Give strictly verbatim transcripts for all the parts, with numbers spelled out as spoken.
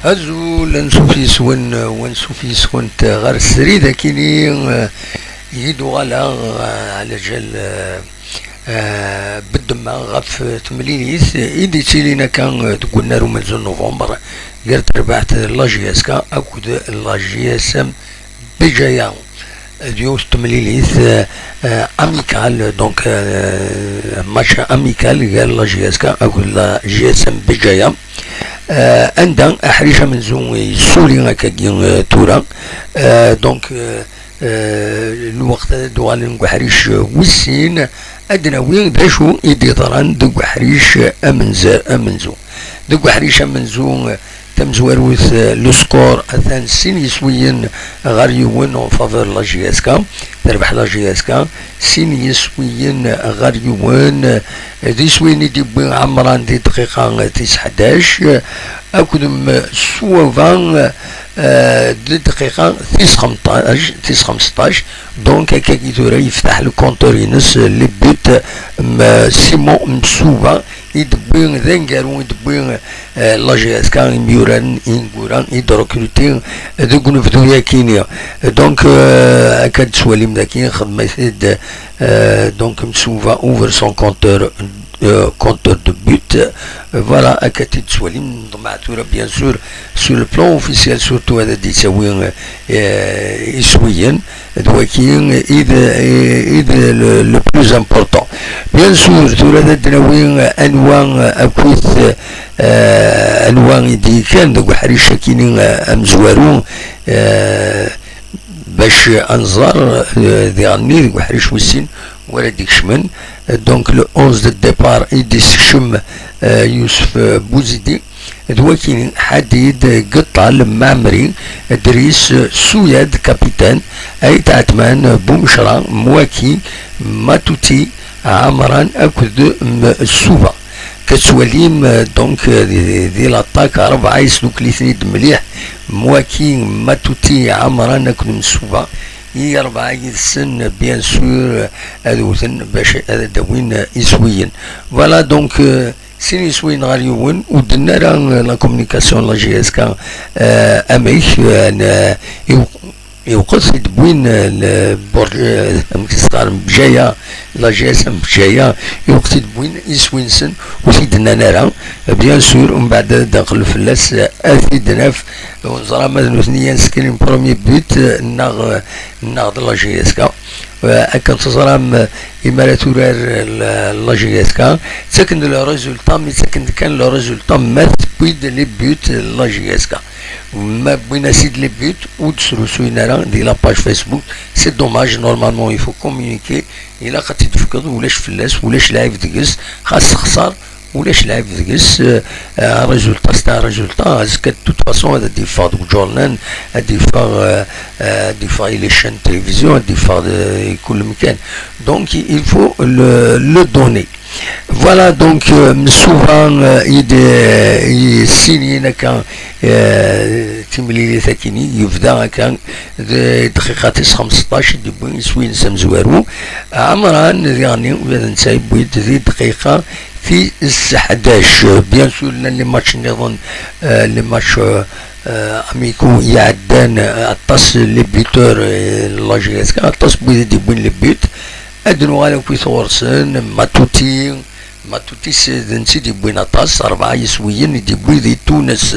Azul, ansuf yes-wen, wansuf yes-went ɣer srid akini, eh, i d-uɣaleɣ, eh, ɛla jal, eh, eh, beddmeɣ ɣef temlilit i d-ittilin akka, eh, deg unnar umenzu n november gar terbaɛt n la J S K akked la J S M Béjaïa. D yiwet n temlilit, eh, eh, amicale, donc, eh, match amical gar la J S K akked la J S M Béjaïa. Eh, anda aḥric amenzu yessuli akkagi, eh, tura. Eh, donc, eh, eh, lweqt ad d-uɣalen deg uḥric, eh, wis sin, ad d-nawi d acu i d-yeḍran deg uḥric, eh, amenza-, amenzu. Deg uḥric amenzu, eh, tamezwarut, eh, le score atan sin yiswiyen ɣer yiwen en faveur la J S K. Terbeḥ la J S K sin yiswiyen ɣer yiwen, eh, d iswiyen i d-yewwi Ɛemran di dqiqa tis ḥdac, eh, akked Msuva, eh, di dqiqa tis xemṭac, tis xemseṭṭac. Donc, akkagi tura yeftaḥ le compteur-ines, eh, les buts, eh, m-, Simon Msuva, i d-wwi d aneggaru, i d-wwi, eh, la J S K, imyuraren ineggura i d-recruter deg unebdu-yakini. Donc, eh, akka d-tettwalim daki, xedmet-id, eh, donc, Msuva ouvre son compteur, eh, compteur de but. Voilà, akka d-tettwalim, nḍemmeɛ tura, bien sûr, sur le plan officiel, surtout ad d-yettawi, eh, iswiyen, d waki i d, i d le, le plus important. Bien sûr, tura ad d-nawi anwa akkit, eh, anwa i d-yekkan deg uḥric akini, eh, amezwaru, eh, bac ad nẓer, eh, diɣenni deg uḥric wis sin wara d-ikecmen. Donc, le onze de départ i d-issekcem, eh, Youssouf, eh, Bouzidi. D wakini, Hadid, Gettal, Mamri, Dris, Souyad, capitaine, Ait Atman, Boumchra, Mouaki, Matouti, Amran akked Msuva. Tettwalim, eh, donc, eh, di, di l'attaque, rebɛa yesdukkel-iten-id mliḥ, Mouaki, Matouti, Amran akked Msuva. I rebɛa yid-sen, bien sûr, ad wten bac ad d-awin, eh, iswiyen. Voilà, donc, eh, sin yiswiyen ɣer yiwen, ur d-tenni ara, eh, la communication n la J S K, eh, amek, eh, n-, iw-, iwqet i d-wwin, eh, le Borj, eh, amek i s-qqaren, Bjaya, la J S M Bjaya, iwqet i d-wwin iswi-nsen, ur t-id-nnan ara. Eh, bien sûr, umbeɛd ad d-nqelleb fell-as, eh, ad t-id-naf, ur neẓra ma d nutni i yesseknen premier but, eh, neɣ, eh, neɣ d la J S K. Eh, akken teẓram, eh, imi ara turar, eh, la, la J S K, ttaken-d le résultat, mi ttaken-d kan le résultat, ma tewwi-d les buts, eh, la J S K. Ma wwin-as-id les buts, ur d-srusuyen ara di la page Facebook. C'est dommage, normalement, il faut communiquer. Ilaq ad t-id-tefkeḍ, ulac fell-as, ulac lɛib deg-s, xas texṣer, ulac lɛib deg-s, euh, un résultat, c'est un résultat. Azekka, de toute façon, ad d-yeffeɣ deg uǧurnan, ad d-yeffeɣ, euh, euh, ad d-yeffeɣ i les chaînes de télévision, ad d-yeffeɣ de, i kul mkan. Donc, il faut le, le donner. Voilà, donc, euh, Msuva, euh, i d, i ssinin akka, euh, timlilit akini, yebda akka, d dqiqa tis xemseṭṭac i d-yewwi iswi-ines amezwaru. Ɛemran, diɣenni, ula d netta yewwi-d di dqiqa tis ḥdac. Bien sûr, llan les matchs nniḍen, euh, les matchs, euh, euh, amicaux iɛeddan, euh, aṭas les buteurs, euh, la J S K, aṭas n wid i d-yewwin les buts. Ad nuɣal akkit ɣur-sen, Matuti, Matuti s-, d netta i d-yewwin aṭas, rebɛa yiswiyen i d-yewwi di Tunes,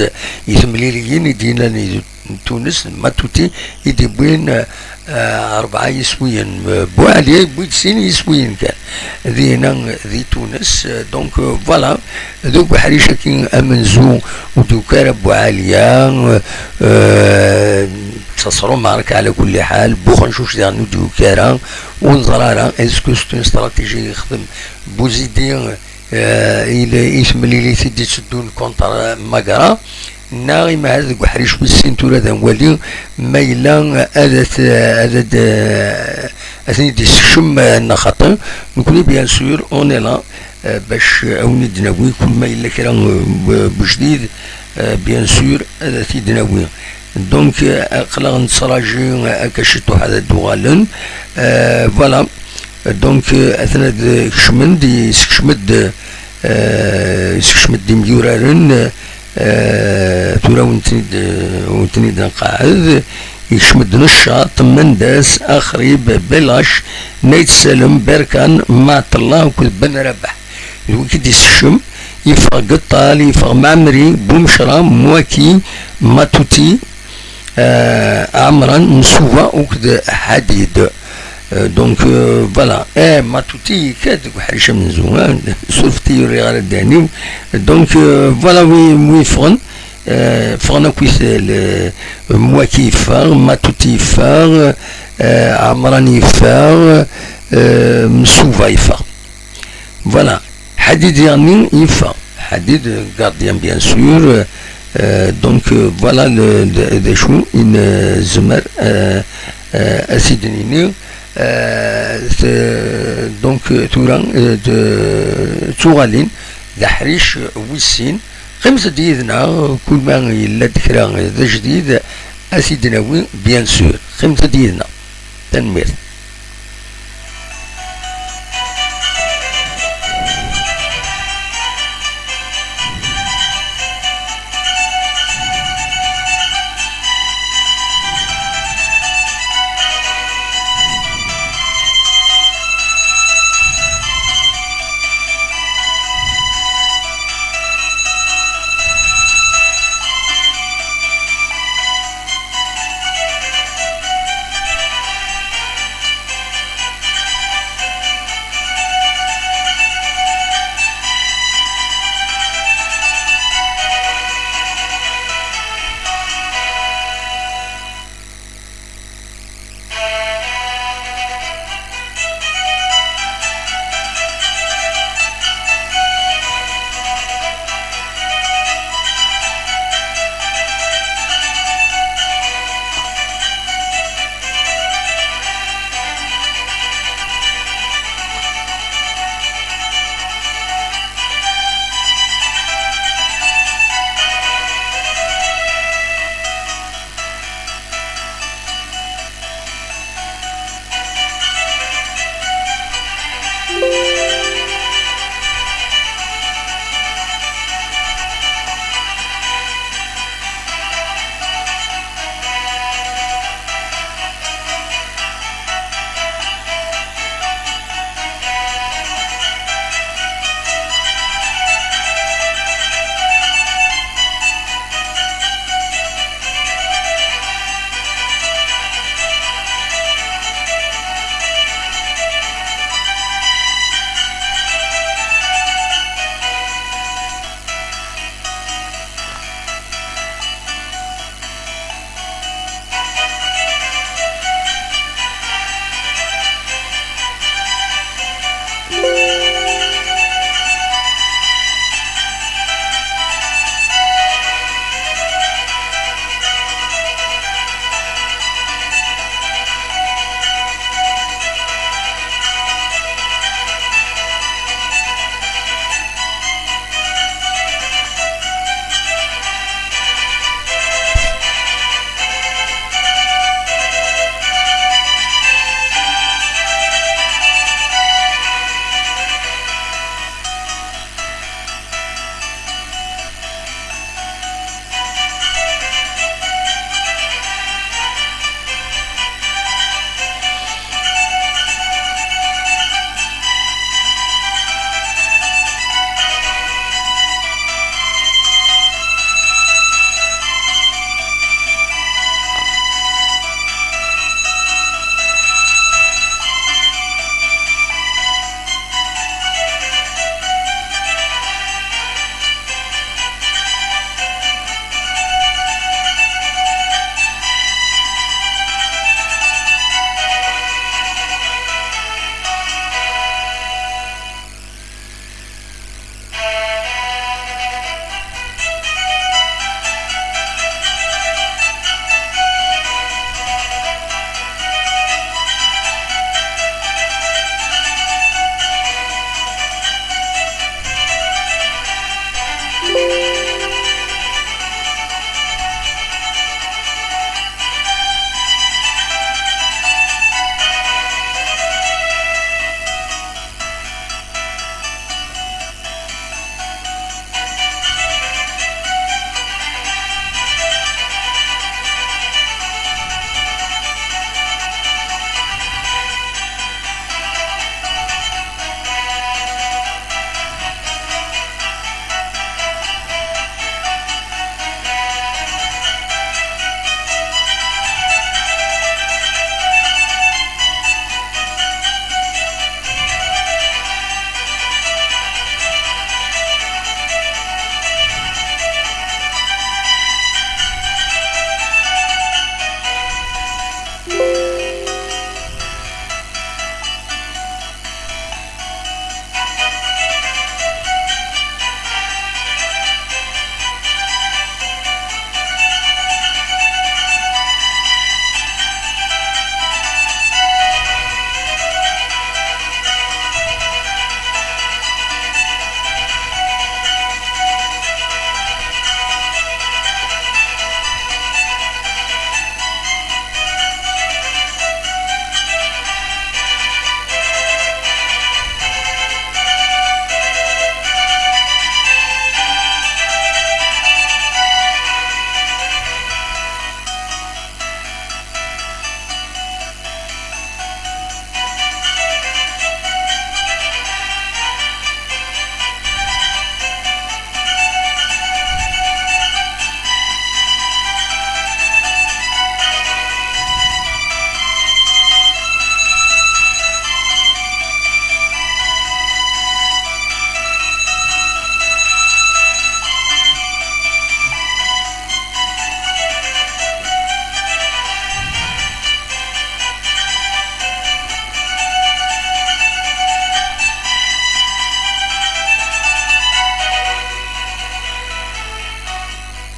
i temliliyin i d-yellan i Tunes, Matuti i d-yewwin, eh, rebɛa yiswiyen. Buɛli yewwi-d sin yiswiyen kan. Dinna di Tunes, donc, eh, voilà, deg uḥric-agi amenzu ur d-yuki ara Buɛaliya, eh, ttaṣru Mark ɛla kulli ḥal, Buxencuc diɣen ur d-yuki ara, ur neẓra ara, est-ce que c'est une stratégie yexdem Buzidi, eh, i, i temlilit i d-itteddun contre Magra, neɣ imahal deg uḥric wis sin tura ad nwali ma yella ad at-, ad, ad, ad ten-id-yessekcem, eh, neɣ xaṭi. Nekkni, bien sûr, on est là, eh, bac, eh, ad wen-id-nawi kul ma yella kra, eh, n ujdid, eh, bien sûr, ad t-id-nawi. Donc, eh, aql-aɣ nettraǧi, eh, akka ciṭuḥ ad d-uɣalen. Eh, voilà. Donc, euh, atna d-, kecmen-d, yessekcem-d, euh, yessekcem-d imyuraren, euh, tout tura wen-ten-id, wen-ten-id nqeɛɛed. Ikcem-d Neccaṭ, Mendas, Axrib, Belac, Nayt Salem, Berkan, Maɛṭellah akked Ben Rabaḥ. D wigi d-isekcem, yeffeɣ Geṭṭal, yeffeɣ Mɛemmri, Bumecra, Mwaki, Matuti, euh, Ɛemran, Msuva akked Ḥadid. Euh, donc, euh, voilà. Eh, Matuti, ikad deg uḥric amenzu, hein. Surfet-iyi, ur rriɣ ara ddehn-iw. Donc, euh, voilà, wi, wi yeffɣen. Euh, ffɣen akk-it, le, Mwaki yeffeɣ, Matuti yeffeɣ, euh, Ɛemran yeffeɣ, euh, Msuva yeffeɣ. Voilà. Ḥadid yerni yeffeɣ. Ḥadid, euh, gardien, bien sûr. Euh, donc, euh, voilà le, le, d acu i nezmer, euh, euh, ad s-id-nini. Euh, t-, donc, euh, tura, euh, d, d tuɣalin, d aḥric, euh, wis sin. Qqimet-d yid-neɣ, kul ma yella-d kra d ajdid, ad t-id-nawi, bien sûr. Qqimet-d yid-neɣ. Tanemmirt.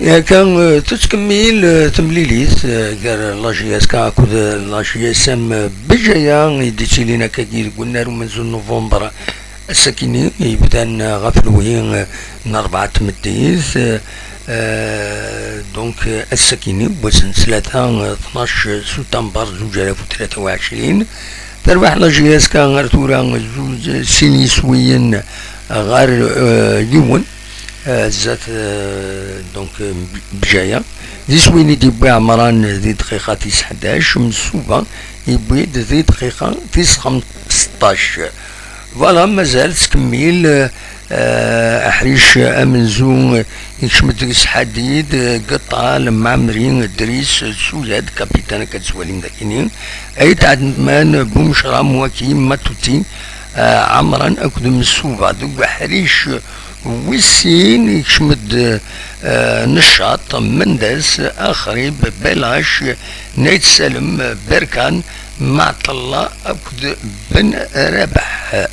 Akka, eh, tettkemmil, eh, temlilit, eh, gar la J S K akked, eh, la J S M Bejaya, i d-ittilin akkagi deg unnar umenzu n Nuvember ass-akini, yebdan, eh, ɣef lwi, eh, n rebɛa n tmeddit, eh, eh, donc, eh, ass-akini, wass n ttlata, eh, tnac september zuǧ alaf u tlata u ɛecrin. Terbeḥ la J S K ar tura zuǧ, sin yiswiyen ɣer, eh, yiwen, eh, zdat, eh, donc, eh, Bjaya. D iswiyen i d-yewwi Ɛemran di dqiqa tis ḥdac, Msuba yewwi-d di dqiqa tis xmesṭac. Voilà, mazal tettkemmil, eh, aḥric amenzu, eh, yekcem-d deg-s Ḥadid, eh, Geṭṭal, Mɛemri, Dris, eh, Suyad, kapitan, akka d-tettwalim dagini, Ayt Ɛedman, Bumecram, Waki, Matuti, eh, Ɛemran akked Msuba. Deg uḥric wis sin yekcem-d, eh, Neccaṭ, Mendas, Axrib, Belac, Nayt Salem, Berkan, Maɛṭella akked Ben Rabeḥ.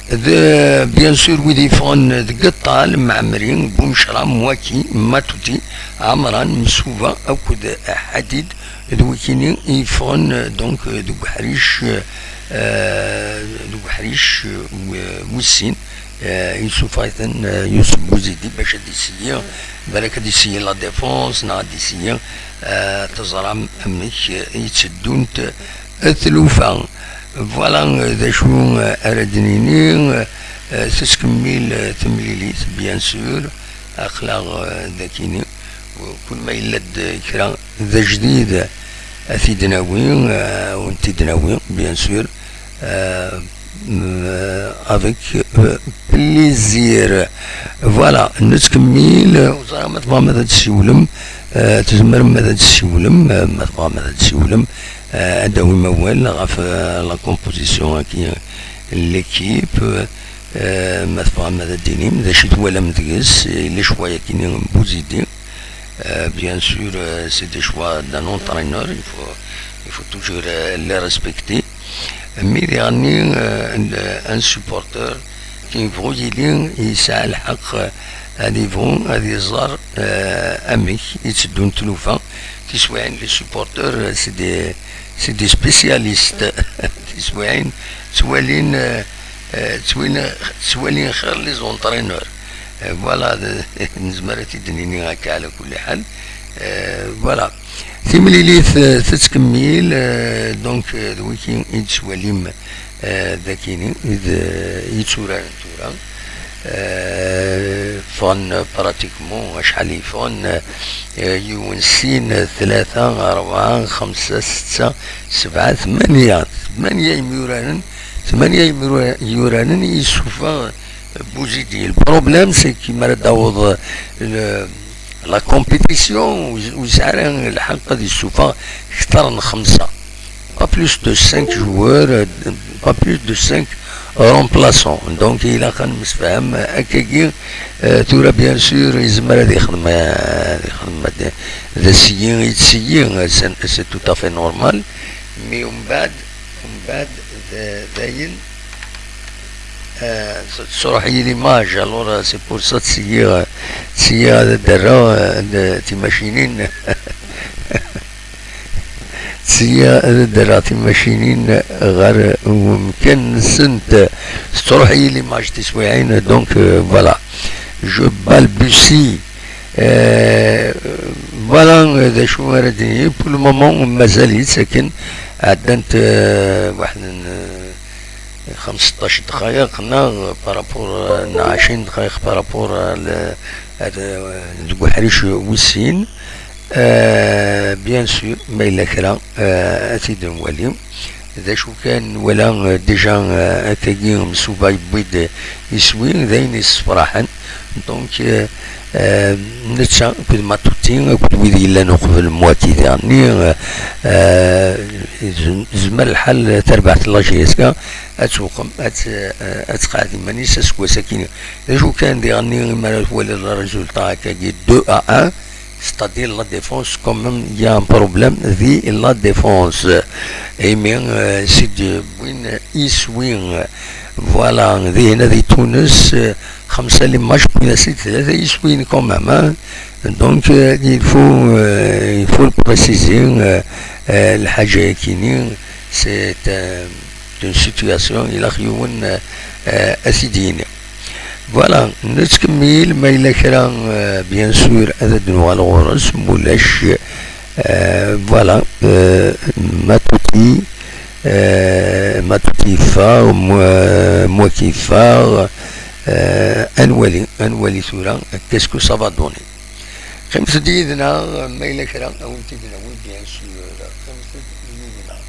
D, bien sûr, wid yeffɣen deg Ṭṭal, Mɛemri, Bumecram, Waki, Matuti, Ɛemran, Msuba akked Ḥadid, d wikini i yeffɣen, donc, deg uḥric, eh, deg uḥric, eh, wis sin, eh, yessufeɣ-iten, eh, Yusef Buzidi bac ad d-iseyyi, balak ad d-iseyyi la défense, neɣ ad d-iseyyi, eh, teẓram amek, eh, i tteddunt, eh, tlufa. Voilà, eh, d acu, eh, ara d-nini, eh, eh, tettkemmil, eh, temlilit, bien sûr, aql-aɣ, eh, dagini, kul ma yella-d kra d ajdid, ad t-id-nawi, eh, ad wen-t-id-nawi, bien sûr, eh, mm, avec, eh, plaisir. Voilà, nettkemmil, ur ẓriɣ ma tebɣam ad d-tessiwlem, eh, tzemrem ad d-tessiwlem, eh, ma tebɣam ad d-tessiwlem, eh, ad d-tawim awal ɣef, eh, la composition-agi n l'équipe, eh, ma tebɣam ad d-tinim d acu i twalam deg-s, eh, les choix-agi n Buzidi. Euh, bien sûr, euh, c'est des choix d'un entraîneur. Il faut, il faut toujours, euh, les respecter. Mais il y a un, euh, un, un supporter qui voit, il y a, il sait le haq, euh, ad yebɣu ad iẓer, euh, amek i tteddun tlufa. Tiswiɛin, les supporters, euh, c'est des, c'est des spécialistes. Tiswiɛin, ttwalin, euh, euh, ttwalin, ttwalin xir les entraîneurs. Euh, voilà, d-, nezmer ad t-id-nini akka ɛla kulli ḥal. Euh, voilà. Timlilit, euh, tettkemmil, euh, donc, euh, d wiki i d-tettwalim, euh, dagini, i d, euh, i tturaren tura. Euh, ffɣen pratiquement acḥal i yeffɣen, euh, yiwen, sin, tlata, rebɛa, xemsa, setta, sebɛa, tmanya. Tmanya imyuraren, tmanya imyura-, imyuraren i yessufeɣ Buzidi. Le problème, c'est que mi ara d-taweḍ, euh, le, la compétition, ur, ur yesɛi ara lḥeqq ad yessufeɣ kter n xemsa. Pas plus de cinq joueurs, euh, pas plus de cinq remplaçants. Donc, ilaq ad nemsefham akkagi, euh, tura, bien sûr, yezmer ad yexdem, euh, ad yexdem d, d aseyyi i d-seyyi, euh, c'est, c'est tout à fait normal. Mais umbeɛd, umbeɛd, d, dayen, euh, tesruḥ-iyi l'image, alors, euh, c'est pour ça ttṣeyyiɣ, ttṣeyyiɣ ad d-rreɣ, euh, d-, timacinin. Ttṣeyyiɣ ad d-rreɣ timacinin ɣer wemkan-nsent. Tettruḥ-iyi l'image tiswiɛin, donc, euh, voilà. Je balbutie. Euh, voilà, euh, d acu ara d-nini. Pour le moment, mazal-itt akken. Ɛeddant, euh, waḥed n, euh, xemseṭṭac dqayeq, neɣ par rapport, euh, neɣ ɛecrin dqayeq par rapport, euh, le, euh, deg uḥric wis sin. Euh, bien sûr, ma yella kra, euh, ad t-id-nwali. D acu kan, nwala, euh, déjà, euh, akkagi Msuba yewwi-d iswi, d ayen yessefraḥen. Donc, euh, euh, netta akked Matuti, akked wid yellan uqbel Mwaki diɣenni, euh, euh, yezm-, yezmer lḥal terbaɛt n la J S K ad tuqem, ad t-, euh, ad tqeɛɛed iman-is aseggas-agi. D acu kan diɣenni, imi ara twaliḍ le résultat akkagi deux à un, c'est-à-dire la défense, quand même, il y a un problème di la défense. Imi, euh, si d-wwin iswi. Voilà, dihin di Tunes, euh, xemsa les matchs, wwin-as-id tlata iswi quand même, hein. Donc, euh, il faut, euh, il faut le préciser, euh, euh, lḥaǧa-yakini, c'est, euh, une situation, ilaq yiwen, euh, euh, ad t-id-yini. Voilà, nettkemmil, ma yella kra, euh, bien sûr, ad d-nuɣal ɣur-s, mulac, euh, voilà, euh, ma tuti, euh, ma tuti yeffeɣ, moi, moi ki yeffeɣ, euh, ad nwali, ad nwali tura, qu'est-ce que ça va donner. Qqimet-d yid-neɣ, ma yella kra, ad wen-t-id-nawi, bien sûr. Qqimet-d yid-neɣ.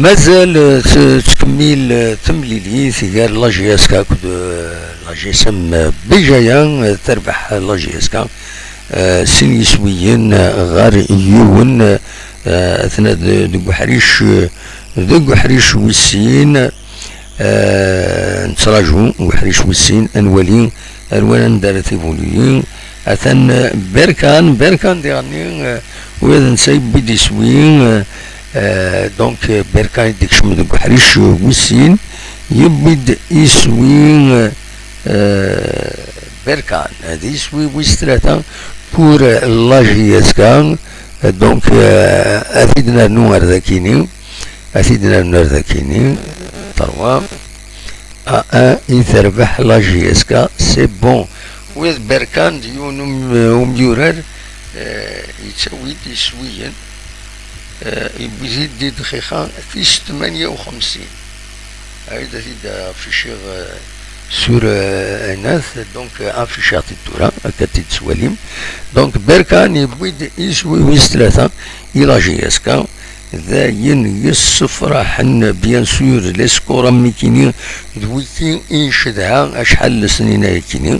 Mazal, euh, t-, tettkemmil, euh, temlilit gar la J S K akked, euh, la G S M Bijaya, euh, terbeḥ la J S K, euh, sin yiswiyen, euh, ɣer yiwen, euh, atna de-, deg uḥric, euh, deg uḥric wis sin, euh, nettraǧu uḥric wis sin, ad nwali ar wan anda ara tibuli. Atan, euh, Berkan, Berkan diɣenni, euh, ula d netta yewwi-d iswi, euh, euh, donc, euh, Berkan i d-ikecmen deg uḥric, euh, wis sin, yewwi-d iswi, euh, euh, Berkan, d iswi wis tlata pour, euh, la J S K, euh, donc, euh, ad t-id-nernu ar dakini, ad t-id-nernu ar dakini, trois. A un i terbeḥ la J S K, c'est bon. Ula d Berkan d yiwen um-, umyurar, euh, yettawi-d iswiyen, euh, yewwi-t-id di dqiqa tis tmanya u xemsin. Ad t-id-afficiɣ, euh, sur, euh, ayennat, donc, euh, afficiɣ-t-id tura, akka t-id-tettwalim. Donc, Berkan yewwi-d iswi wis tlata i la J S K, d ayen yessefraḥen, bien sûr, les scores am nekkini, d wiki i ncedha acḥal n lesnin ayakini,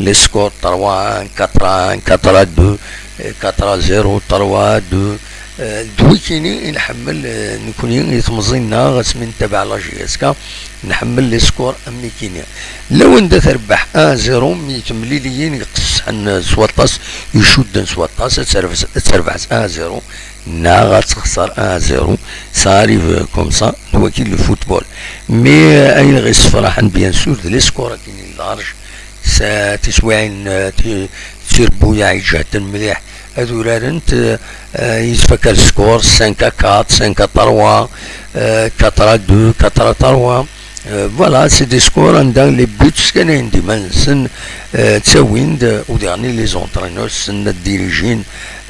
les scores trois un, quatre un, quatre à deux, quatre à zéro, trois à deux, euh, d wikini i nḥemmel, euh, nekkni i temẓi-nneɣ, asmi nettabaɛ la J S K, nḥemmel les scores am nekkini. Lawan da terbeḥ un zéro, mi temliliyin iqesḥen s waṭas, icudden s waṭas, ad terbeḥ, ad terbeḥ un zéro, neɣ ad texser un zéro, ça arrive comme ça, d waki le football. Mais, euh, ayen ɣ-yessefraḥen, bien sûr, d les scores akkin large, s tiswiɛin, euh, ti-, d tirebbuyaɛ iǧehden mliḥ ad urarent, euh, euh, yettfakka le score cinq à quatre, cinq à trois, euh, quatre à deux, quatre à trois. Euh, voilà, c'est des scores anda les buts skanayen-d iman-nsen, euh, ttawin-d, euh, u diɣen les entraîneurs ssnen ad dirigin,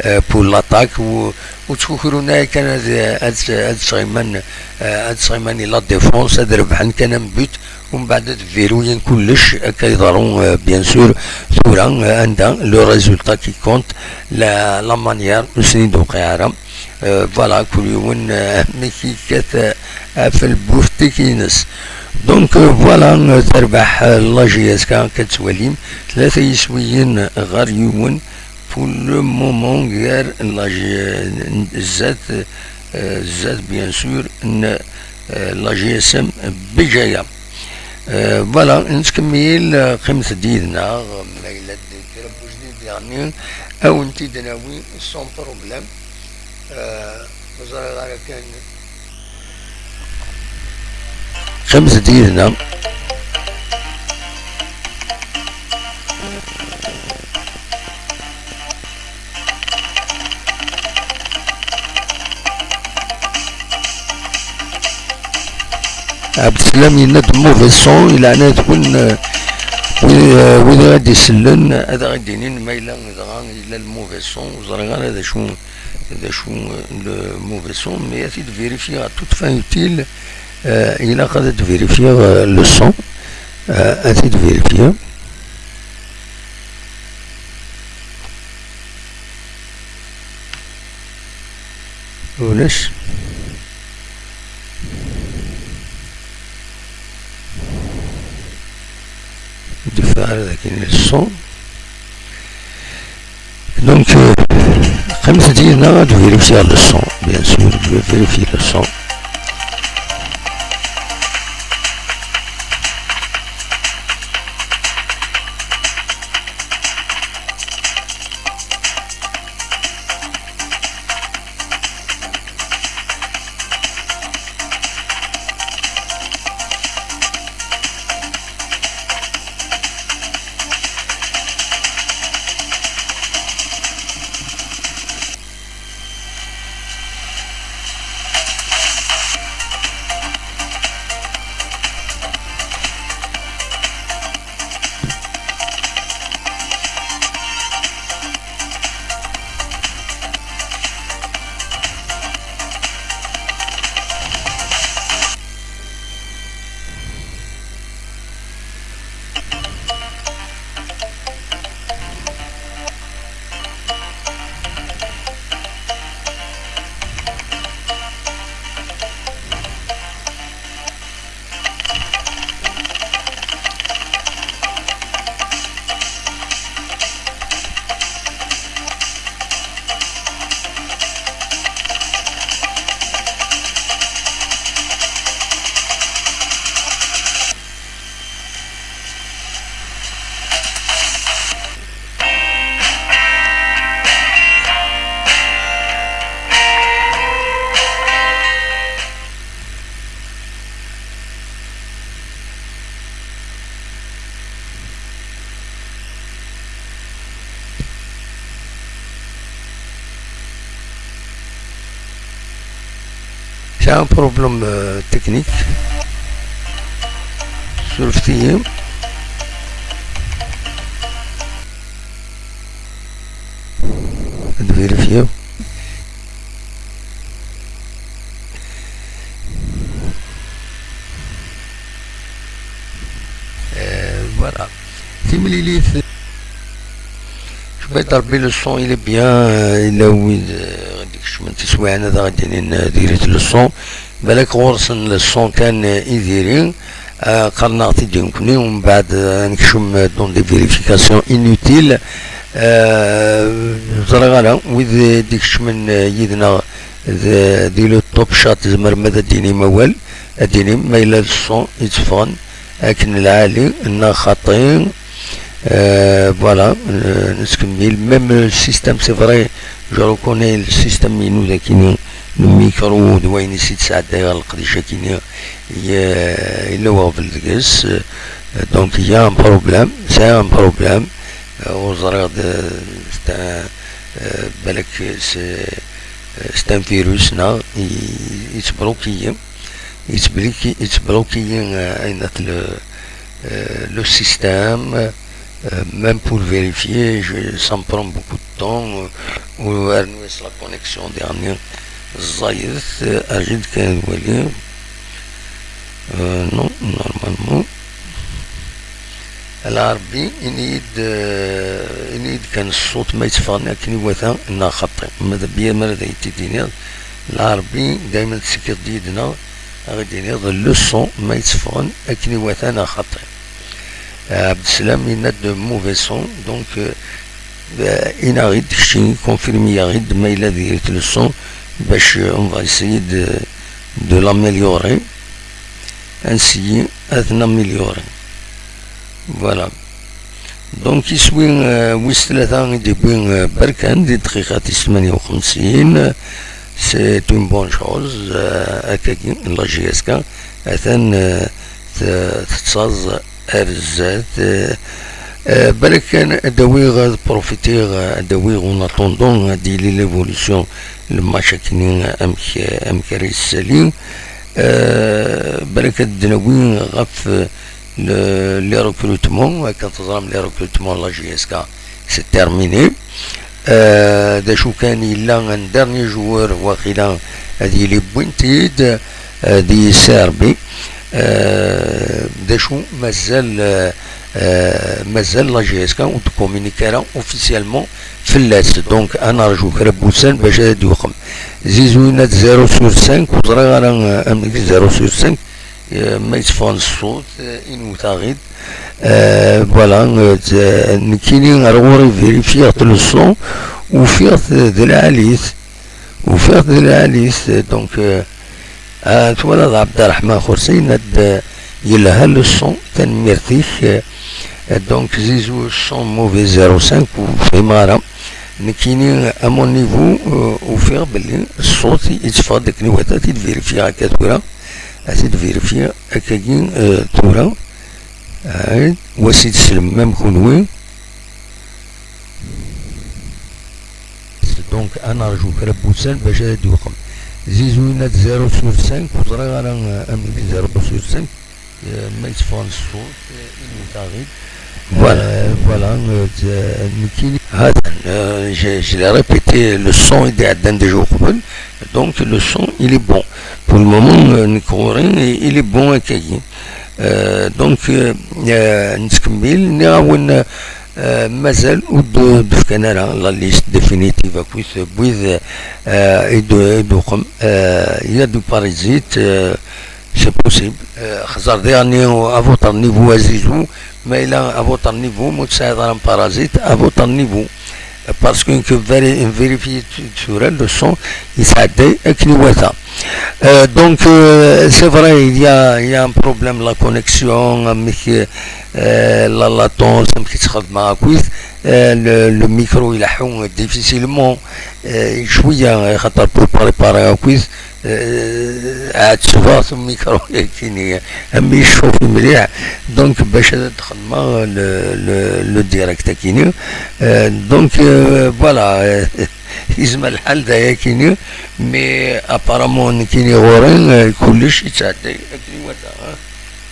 euh, pour l'attaque, u, u ttkukrun ara kan ad, ad, ad sɣiman, euh, ad sɣiman i la défense, ad rebḥen kan un but, umbeɛd ad viruyen kullec, akka yeḍru, euh, bien sûr, tura, euh, anda le résultat qui compte, la, la manière, ur sen-id-tewqiɛ ara. Euh, voilà, kul yiwen, euh, amek yekkat, euh, ɣef lbuftik-ines. Donc, euh, voilà, euh, terbeḥ, euh, la J S K, akka tettwalim, tlata yiswiyen ɣer yiwen. Pour le moment, gar la J-, zdat, euh, zdat, bien sûr, n, euh, la G S M Bijaya. Euh, voilà, nettkemmil, euh, qqimet-d yid-neɣ, ma yella-d kra n ujdid diɣenni, ad wen-t-id-nawi sans problème. Euh, ur ẓriɣ ara kan Qqimet-d yid-neɣ. Ɛebd Slam yenna-d mauvais son, i leɛnaya-nwen, eh, wid, eh, wid i ɣ-d-isellen, ad aɣ-d-inin ma yella dɣa yella le mauvais son, ur ẓriɣ ara d acu, d acu, eh, le mauvais son, mais ad t-id-vérifier à toute fin utile, eh, ilaq ad d-vérifier, eh, le son, eh, ad t-id-vérifier. Ulac. Ur d-yeffeɣ ara dagi le son. Donc, euh, qqimet-d yid-neɣ ad vérifier le son, bien sûr, je vais vérifier le son. J'ai un problème, euh, technique. Surfet-iyi. Ad vérifier. Euh, voilà. Timlilit. Cwiṭ Rebbi, le son il est bien, euh, yella wid, euh, d-ikecmen tiswiɛin ad aɣ-d-inin, euh, diri-t le son. Balak ɣur-sen le son kan, euh, i diri, euh, qqaren-aɣ-t-id i nekni, umbeɛd, euh, ad nekcem, euh, dans des vérifications inutiles. Euh, ẓriɣ ara, wid, euh, d-ikecmen, euh, yid-neɣ d-, di le top chat, tzemrem ad d-tinim awal, ad d-tinim ma yella le son yetteffɣen akken lɛali neɣ xaṭi. Euh, voilà, euh, nettkemmil. Même le système, c'est vrai, je reconnais le système inu d akini, le micro d wayen i s-id-sɛeddayeɣ leqdic akini, ye-, yella weɣbel deg-s. Euh, donc, il y a un problème, c'est un problème. Euh, ur ẓriɣ d, c'est un, euh, balak c'est, euh, c'est un virus, neɣ i-, yettbloki-yi, yettbliki-, yettbloki-yi, euh, ayen at le, euh, le système, euh, même pour vérifier, je, ça me prend beaucoup de temps, euh, u rnu-as la connexion dernier ẓẓayet, euh, rǧu-d kan ad waliɣ. Euh, non, normalement. Ala Rebbi, ini-yi-d, euh, ini-yi-d kan ṣṣut ma yetteffɣen akken iwata neɣ xaṭi. Ma d bien, ma d ay t-id-tiniḍ, ala Rebbi, daymen tettekkiḍ-d yid-neɣ, ad ɣ-d-tiniḍ le son ma yetteffɣen akken iwata neɣ xaṭi. Ɛebd Slam yenna-d mauvais son, donc, euh, euh, ini-aɣ-id keččini, confirmi-yaɣ-id ma yella diri-t le son, bac, euh, on va essayer de, de l'améliorer. Ad nessyi ad t-naméliorer. Voilà. Donc, iswi, euh, wis tlata i d-yewwi, euh, Berkan di dqiqa tis tmanya u xemsin. C'est une bonne chose, euh, akkagi, la J S K, atan, euh, t-, tettaẓ ar zdat. Euh, euh, balak kan ad awiɣ, ad profitiɣ, ad awiɣ en attendant ad yili l'évolution, le match akkenni amek, amek ara yessali. Euh, balak ad d-nawi ɣef, euh, le, les recrutements, akken teẓram, les recrutements, la J S K, c'est terminé. Euh, d acu kan, yella un dernier joueur, waqila ad yili wwin-t-id, euh, di C R B. Euh, d acu mazal, euh, euh, mazal la J S K ur d-communique ara officiellement fell-as. Donc, ad nerju kra n wussan bac ad d-yuqem. Zizou yenna-d zéro sur cinq, ur ẓriɣ ara, euh, amek zéro sur cinq, euh, ma yetteffɣen ṣṣut, euh, inwet-aɣ-id. Euh, voilà, euh, t-, nekkini ar ɣur-i vérifiɣ-t le son, ufiɣ-t d lɛali-t, ufiɣ-t d lɛali-t, donc, euh, ah, twalaḍ Ɛebderreḥman Xursi yenna-d, euh, yelha le son, tanemmirt-ik, euh, donc Zizou son mauvais zéro cinq, ur fhimeɣ ara. Nekkini, à mon niveau, euh, ufiɣ belli ṣṣut yetteffeɣ-d akken iwata, ad t-id-vérifiɣ akka tura, ad t-id-vérifiɣ akkagi, euh, tura. Ay, wa s-id-slem am kunwi. Donc, ad nerju kra n wussan bac ad d-yuqem. Zizou yenna-d zéro sur cinq, ur ẓriɣ ara, euh, amek zéro sur cinq, euh, ma yetteffɣen ṣṣut, euh, inwet-aɣ-id. Voilà. Euh, voilà, euh, t-, euh, nekkini. Hatan, euh, je, je l'ai répété, le son i d-iɛeddan déjà uqbel. Donc, le son, il est bon. Pour le moment, euh, nekk ɣur-i, il est bon akkagi. Euh, donc, euh, euh, nettkemmil, nniɣ-awen, euh, mazal ur d-, d-fkan ara la liste définitive akkit n wid, euh, i d-, i d-uqem. Euh, il y a du parasite, euh, c'est possible. Euh, xẓer diɣenni à votre niveau a Zizou, ma yella à votre niveau, ma ur tesɛiḍ ara un parasite, à votre niveau. Parce que nekk vé-, vérifié tura, le son yettɛedday akken iwata. Euh, donc, euh, c'est vrai, il y a, il y a un problème, la connexion, amek, euh, la latence, amek i tt-xedmeɣ akkit, euh, le, le micro ileḥḥu difficilement, euh, cwiya, xaṭer pour préparer akkit, euh, ɛettbeɣ-t micro-yakini, am yeccufi mliḥ, donc bac ad d-xedmeɣ le, le, le direct-akini. Euh, donc, euh, voilà, euh, yezmer lḥal d ayakini, mais apparemment nekkini ɣur-i, euh, kullec yettɛedday akken iwata, hein.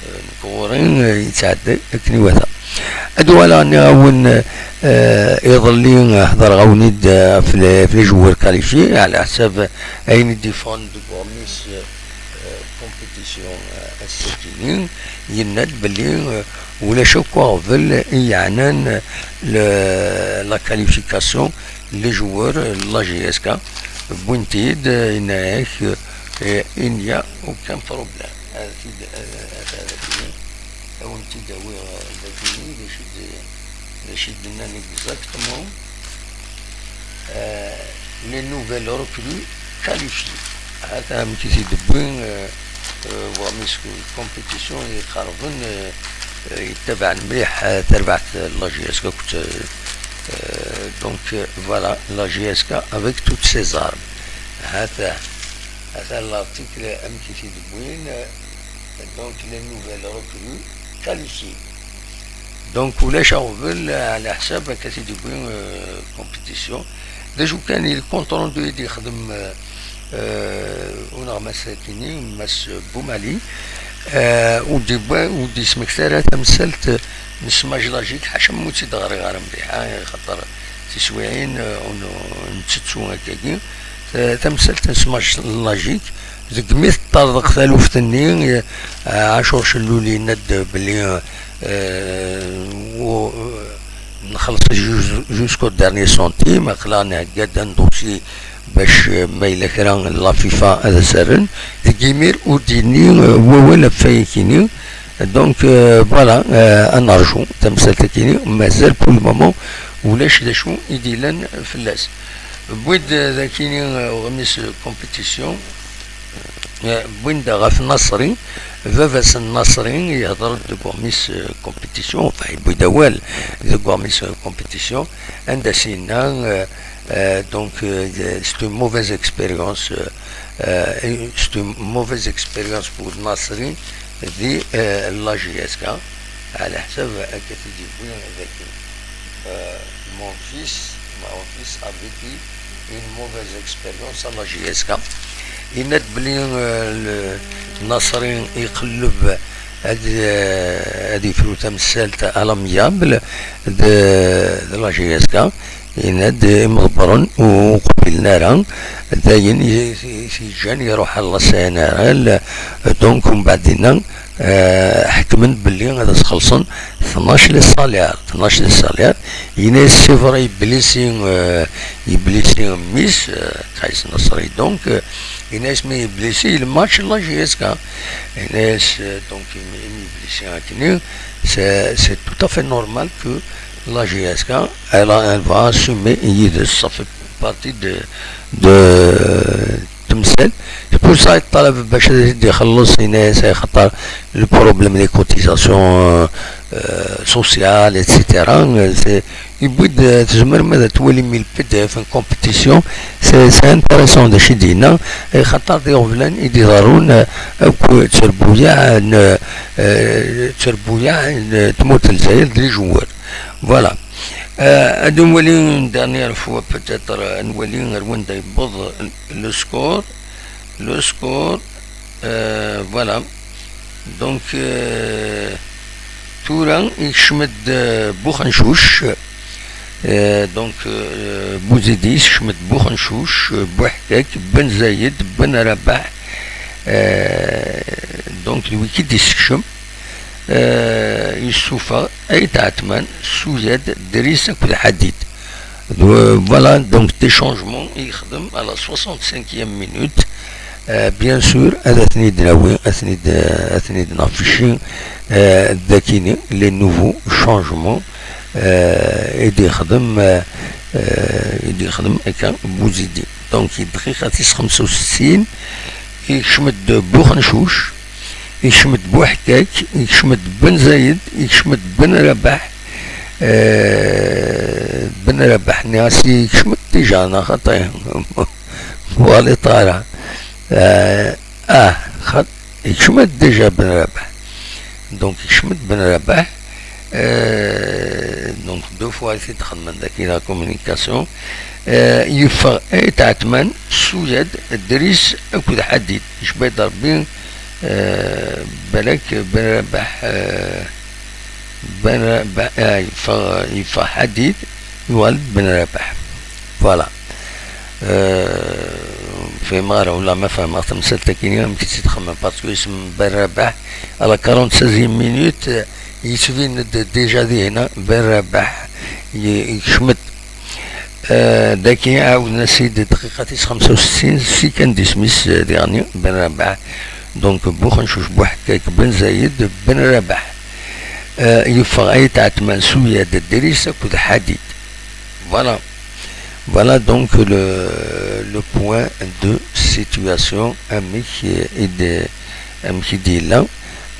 Euh, nekk ɣur-i, euh, yettɛedday akken iwata. Ad uɣaleɣ nniɣ-awen, euh, iḍelli, euh, hedreɣ-awen-id, euh, ɣef les, ɣef les joueurs qualifiés, ɛla ḥsab ayen i d-yeffɣen deg uɣmis, euh, compétition, euh, ass-agi-nni, yenna-d belli, euh, ulac akk aɣbel i yeɛnan le, la qualification, les joueurs, euh, la J S K, wwin-t-id, euh, yenna-yak, euh, il n'y a aucun problème. Ad t-id-, ad, ad, ad, ad wen-t-id-awiɣ, euh, dagini, d acu d-, d acu i d-nnan exactement. Euh, les nouvelles recrues qualifiées. Hata amek i t-id-wwin, euh, euh, uɣmis n compétition iqerben, euh, euh, yettabaɛen mliḥ, euh, tarbaɛt, euh, la J S K akked, euh, euh, donc, euh, voilà, la J S K avec toutes ses armes. Hata, hata l'article amek i t-id-wwin, euh, donc les nouvelles recrues qualifiées. Donc, ulac aɣbel, ɛla ḥsab akka t-id-yewwi, euh, compétition. D acu kan, il compte rendu i d-yexdem, euh, euh, uneɣmas-agi-nni, Mass Boumali, euh, ur d-yewwi, ur d-yesmekti ara tamsalt n ssmaj lajik, ḥaca ma ur tt-id-ɣriɣ ara mliḥ, ah, xaṭer tiswiɛin, euh, ur n-, ur nettettu akkagi. Ta-, tamsalt n ssmaj lajik, deg mi teṭṭerḍeq taluft-nni, eh, Ɛacur Celluli yenna-d belli, eh, u-, nxelleṣ jus-, jusqu'au dernier centime, aql-aɣ nhegga-d un dossier bac, eh, ma yella kra la FIFA ad as-rren. Deg yimir ur d-yenni, eh, wawal ɣef wayakini. Donc, eh, voilà, eh, ad nerju tamsalt-akini, mazal pour le moment ulac d acu i d-yellan fell-as. Wwi-d, eh, dagini, eh, uɣmis, eh, compétition. Eh, wwin-d ɣef Nasri, baba-s n Nasri, yehder-d deg uɣmis, eh, compétition, enfin, yewwi-d awal deg uɣmis, eh, compétition, anda s-yenna, eh, Euh, donc, euh, c'est une mauvaise expérience. Euh, euh, c'est une mauvaise expérience pour Nasri di, euh, la J S K. على حسب أكتب، euh, mon fils, mon fils a vécu une mauvaise expérience à la J S K. Yenna-d belli, euh, le, Nasri iqelleb ad, euh, ad yefru tamsalt à l'amiable de, de la J S K. Yenna-d imḍebbren ur qbilen ara, d ayen i, i, i t-yeǧǧan iruḥ ɣer la C N R L. Donc, umbeɛd dinna, euh, ḥekmen belli ad as-xellṣen tnac les salaires, tnac les salaires. Yenna-yas c'est vrai, yeblisi, euh, yeblisi mmi-s, euh, Kaïs Nasri. Donc, euh, yenna-yas mi yeblisi, le match la J S K. Yenna-yas, euh, donc, imi, imi yeblisi akkenni, c'est, c'est tout à fait normal que la J S K, elle, a- elle va assumer yid-s, ça fait partie de, de temsal. C'est pour ça, yeṭṭalab bac ad ixelleṣ, yenna-yas, axaṭer le problème des cotisations, euh, euh, sociales, et cetera. Euh, c'est, yewwi-d, euh, tzemrem ad twalim le P D F, une compétition. C'est, c'est intéressant d acu i d-yenna, axaṭer d iɣeblan i d-iḍerrun, euh, akk tterbuyaɛ n, euh, tterbuyaɛ n tmurt n Lezzayer d les joueurs. Voilà. Euh, ad nwali une dernière fois peut-être, euh, ad nwali ar wanda yewweḍ le score. Le score, euh, voilà. Donc, euh, tura yekcem-d, euh, Buxencuc. Euh, donc, euh, Bouzidi yekcem-d Buxencuc, euh, Bouḥkak, Ben Zayed, Ben Rabaḥ. Euh, donc, d wigi i d-yessekcem. Euh, yessufeɣ Ayt Ɛetman, Suyad, Dris akked Ḥadid. Euh, voilà, donc des changements i yexdem à la soixante-cinquième minute. Euh, bien sûr, ad ten-id-nawi, ad ten-id, ad ten-id-naffici, euh, dakini, les nouveaux changements, euh, i d-yexdem, euh, euh, i d-yexdem akka Bouzidi. Donc, dqiqa tis xemsa u settin, yekcem-d Buxencuc, yekcem-d Buḥkak, yekcem-d Ben Zayed, yekcem-d Ben Rabaḥ. Euh, Ben Rabaḥ, nniɣ-as yekcem-d déjà, neɣ xaṭi? Ur ɣliṭ ara. Euh, ah, xaṭ-, yekcem-d déjà Ben Rabaḥ. Donc, yekcem-d Ben Rabaḥ. Euh, donc, deux fois i t-id-xedmen daki la communication. Euh, yeffeɣ Ayt Ɛetman, Suyad, Dris akked Ḥadid. Yecba-d Rebbi, euh, balak Ben Rabaḥ, euh, Ben Rabaḥ, ah, yeffeɣ, yeffeɣ Ḥadid, yuɣal-d Ben Rabaḥ. Voilà. Euh, ur fhimeɣ ara, wala ma fehmeɣ tamsalt-agi-nni, amek i tt-id-xemmen, parce que isem Ben Rabaḥ, à la quarante-seizième minute, euh, yettbin-d déjà dihna Ben Rabaḥ, y-, yekcem-d. Euh, daki ɛawden-as-id dqiqa tis xemsa u settin, si kan d isem-is, euh, diɣen Ben Rabaḥ. Donc, Buxencuc, Buḥkak, Ben Zayed, Ben Rabaḥ. Euh, yeffeɣ Ayt Ɛetman, Suyad, Dris akked Ḥadid. Voilà. Voilà donc le, le point de situation amek, euh, i d-, amek i d-yella.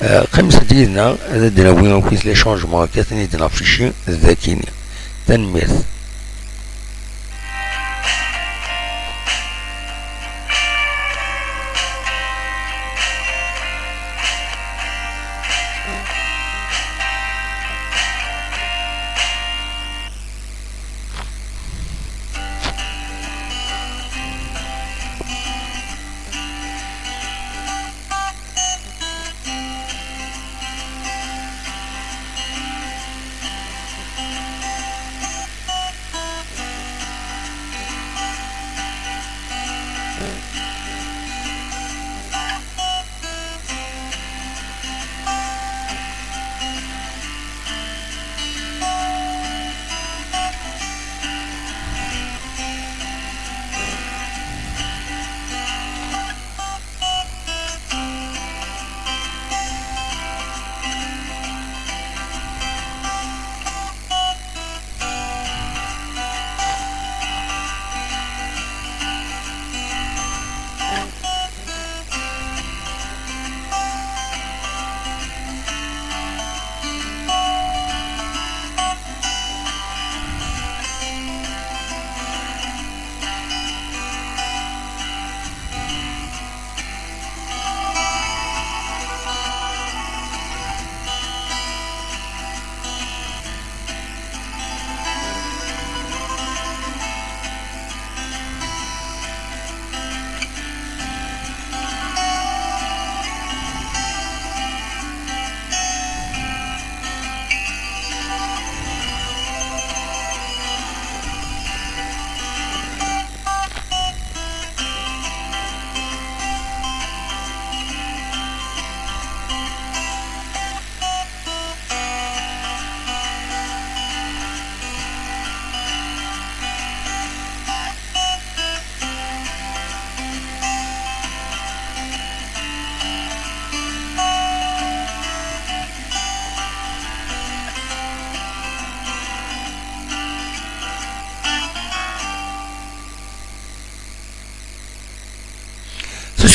Euh, qqimet-d yid-neɣ, ad d-nawi akk les changements akka ad ten-id-naffici dakini. Tanemmirt.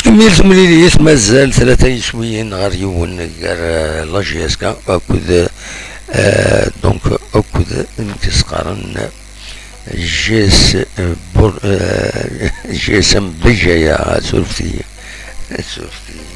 Imir temlilit mazal tlata yiswiyen ɣer yiwen gar, eh, la J S K akked, eh, donc, akked nekk s-qqaren G S, eh, Bur-, eh, G S M Bejaya, surfet-iyi. Surfet-iyi.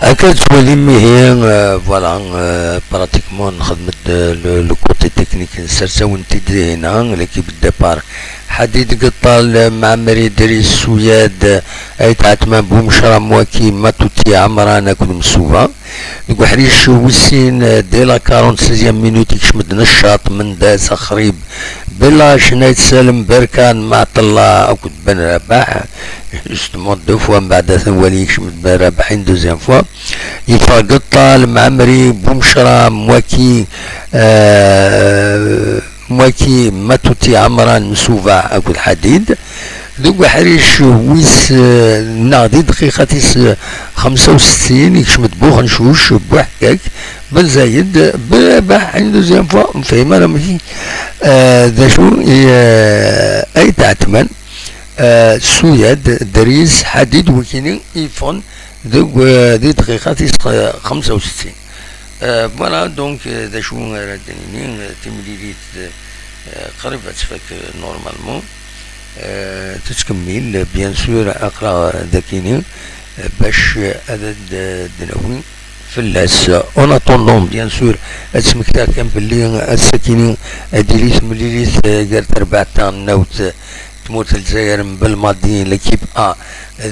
Akka tettwalim ihi, euh, voilà, euh, pratiquement nxedmet-d, euh, le, le côté technique, nsers-awen-t-id dihina, l'équipe de départ. Ḥadid Geṭṭal, Mɛemmri Idris, Suyad, Ayt Ɛetman, Bumecra, Mwaki, Matuti, Ɛemran akked Msuba. Deg uḥric wis sin, dès la quarante-seizième minute, yekcem-d Neccaṭ, Mendas, Axrib, Bellach, Nayt Salem, Berkan, Maɛṭella akked Ben Rabaḥ. Justement, deux fois mbeɛd ata nwali yekcem-d Ben Rabaḥ une deuxième fois. Yeffeɣ Geṭṭal, Mɛemmri, Bumecra, Mwaki, euh, Mwaki, Matuti, Ɛemran, Msuba akked Ḥadid. Deg uḥric wis, eh, neɣ di dqiqa tis, eh, xemsa u settin, yekcem-d Buxencuc, Buḥkak, Ben Zayed, Berabaḥ, une deuxième fois, ur nefhim ara amek, eh, d acu i, eh, ay tɛetman, eh, Suyad, Dris, Ḥadid, wikini i yeffɣen deg, eh, di dqiqa tis, eh, xemsa u settin. Euh, voilà, donc, euh, d acu ara d-nini, euh, timlilit, euh, qrib ad tfak, euh, normalement. Euh, tettkemmil, bien sûr, aql-aɣ, euh, dakini, euh, bac, euh, ad d-, d-nawi fell-as. En attendant, bien sûr, ad smektaɣ kan belli, euh, ass-akini ad d-tili temlilit, euh, gar terbaɛt taɣelnawt, euh, tmurt n Lezzayer n Belmadi, l'équipe A,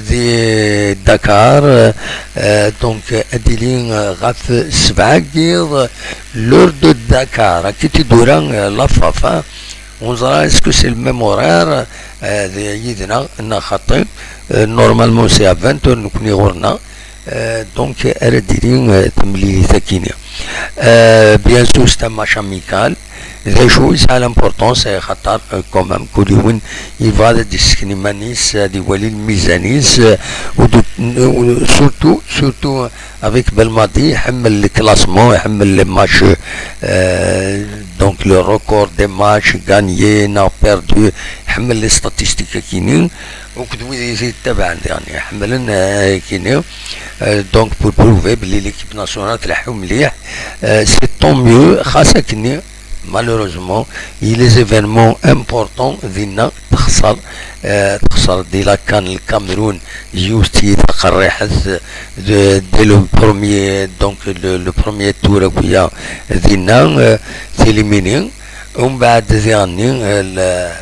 di Dakar, euh, donc, ad d-tili, euh, ɣef sebɛa n yiḍ, l'heure de Dakar, akka i d-tura, euh, la FAF, hein. Ur neẓra, est-ce que c'est le même horaire, euh, d-, yid-neɣ, neɣ xaṭi? Euh, normalement, c'est à vingt heures, nekkni ɣur-neɣ. Euh, donc, ara d-tili, euh, temlilit akini. Euh, bien sûr, c'est un match amical. D acu yesɛa l'importance, euh, xaṭer, euh, quand même, kul yiwen yebɣa ad d-yessken iman-is, ad iwali lmizan-is, euh, u d-, u-, surtout, surtout avec Belmadi, iḥemmel le classement, iḥemmel les matchs, euh, donc le record des matchs gagnés, non perdus, iḥemmel les statistiques akini. Akked wid i t-yettabaɛen, yani, ḥemmlen, euh, akini. Euh, donc, pour prouver belli l'équipe nationale tleḥḥu mliḥ, euh, c'est tant mieux, xas akkenni, malheureusement, i les événements importants, dinna texṣer, euh, texṣer di la CAN le Cameroun, yiwet tiyita qerriḥet, de, dès le premier, donc, le, le premier tour, akk-ya, dinna, euh, t'éliminer. Umbeɛd, diɣenni, euh,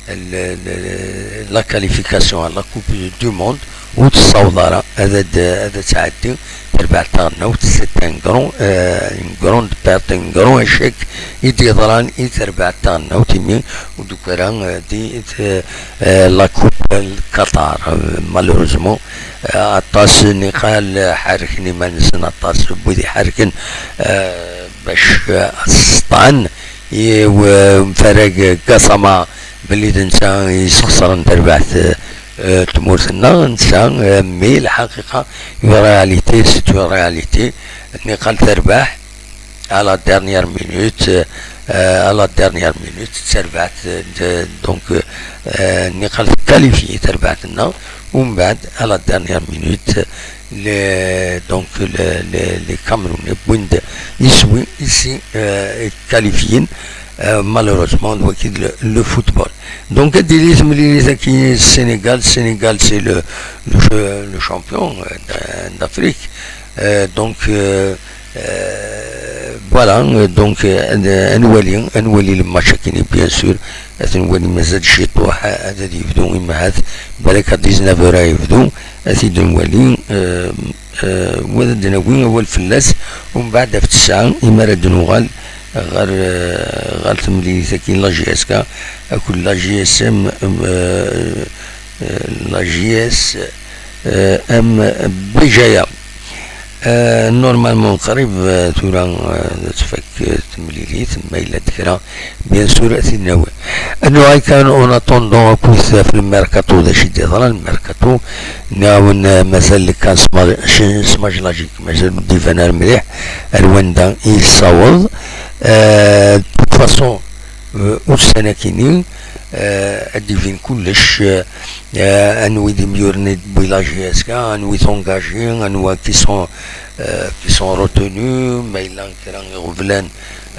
le, le, le, la qualification à la Coupe du Monde, ur tessaweḍ ara ad, ad, ad tɛeddi terbaɛt taɣelnawt. C'est un grand, euh, une grande perte, un grand échec i d-yeḍran i terbaɛt taɣelnawt, imi ur d-tuki ara, euh, di, euh, la Coupe n Qatar. Euh, malheureusement, euh, aṭas n yiqal ḥerrken iman-nsen, aṭas n wid iḥerrken, euh, bac, euh, ad sseṭṭɛen i, euh, umfarag Gassama, belli d netta i yesxeṣren tarbaɛt, eh, eh, tmurt-nneɣ, netta, eh, mais lḥaqiqa, une réalité, c'est une réalité. Niqal terbeḥ à la dernière minute, euh, à la dernière minute, terbeḥ, euh, de- donc, euh, niqal qualifié terbeḥ-nneɣ, umbeɛd, à la dernière minute, les, donc, les, les, les Camerounais, win d iswi, ici, euh, qualifié, euh, malheureusement, donc, le, le football. Donc, ad d-tili temlilit-agi Sénégal, Sénégal, c'est le, le, le champion, euh, d'Afrique. Euh, donc, euh, Euh, voilà, euh, donc, euh, ad, ad nwali, ad nwali le match-agi, bien sûr. Ad nwali, mazal ciṭuḥ, ad, ad yebdu, imahat, balak à dix-neuf heures ara yebdu, ad t-id-nwali, euh, euh, wa ad d-nawi awal fell-as, umbeɛd ɣef ttesɛa, imi ara d-nuɣal ɣer, euh, ɣer temlilit-agi n la J S K, akked la J S M, euh, euh, la J S M Béjaïa. Euh, normalement, qrib, euh, tura, euh, ad tfak, euh, temlilit, ma yella-d kra, bien sûr, ad t-id-nawi. Anyway, kan, en attendant, akkit ɣef le mercato, d acu i d-yeḍran, le mercato, nɛawen, euh, mazal kan Sma-, Ch-, Smajic Lagic, mazal ur d-iban ara mliḥ, ar wanda i yessaweḍ. Euh, de toute façon, euh, ussan-agi-nni, euh, ad d-ibin kullec, euh, euh, anwi d imyuren i d-tewwi la J S K, anwi sont engagés, anwa qui sont, euh, qui sont retenus, ma yella kra iɣeblan,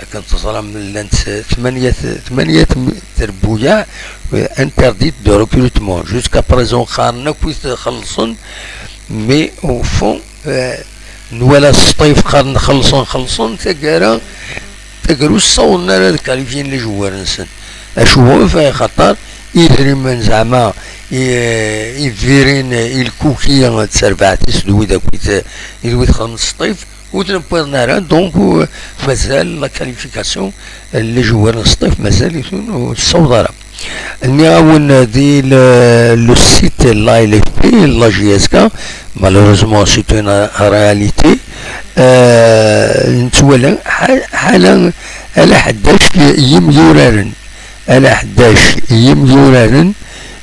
akken teẓram, llant tmanya, tmanya tm-, trebbuyaɛ, euh, interdites de recrutement. Jusqu'à présent, qqaren akk i t-xellṣen, mais au fond, euh, nwala s Sṭif qqaren xellṣen, xellṣen, taggara, taggara ur ssawḍen ara ad kalifyin les joueurs-nsen. Acuɣef? Axaṭer idrimen zeɛma i, i virin i lkuki d terbaɛt-is d wid akk i t-, i d wid xedmen s Sṭif, ur ten-wwiḍen ara, donc, euh, mazal la qualification, les joueurs n Sṭif mazal-iten ur tessaweḍ ara. Nniɣ-awen di le, le site la L F P, la J S K, malheureusement, c'est une réalité. Euh, nettwala ḥa-, ḥala ala ḥdac yimyuraren, ala ḥdac yimyuraren,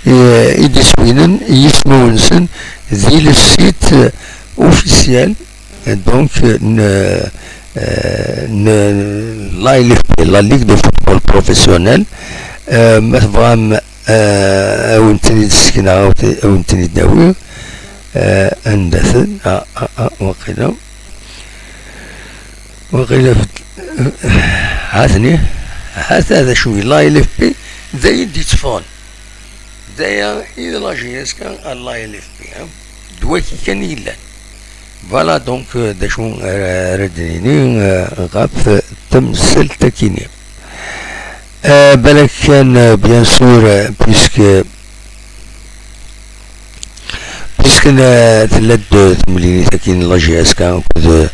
euh, i d-iswinen yismawen-nsen di le site officiel, donc, n, euh, n, la L F P, la Ligue de Football Professionnel, euh, ma tebɣam, euh, ad wen-ten-id-ssekneɣ, ad wen-ten-id-nawi, euh, anda-ten? Ah, ah, ah, waqila. Waqila, ha-ten-i, ha-t-a d acu, la L F P, d ayen d-itteffɣen. D aya i d la J S K à la L F P, hein. D wagi kan i yellan. Voilà, donc, euh, d acu ara, ara d-nini, euh, ɣef temsalt-agi-nni. Euh, balak kan, euh, bien sûr, euh, puisque, puisque la, tella-d temlilit-agi n la J S K akked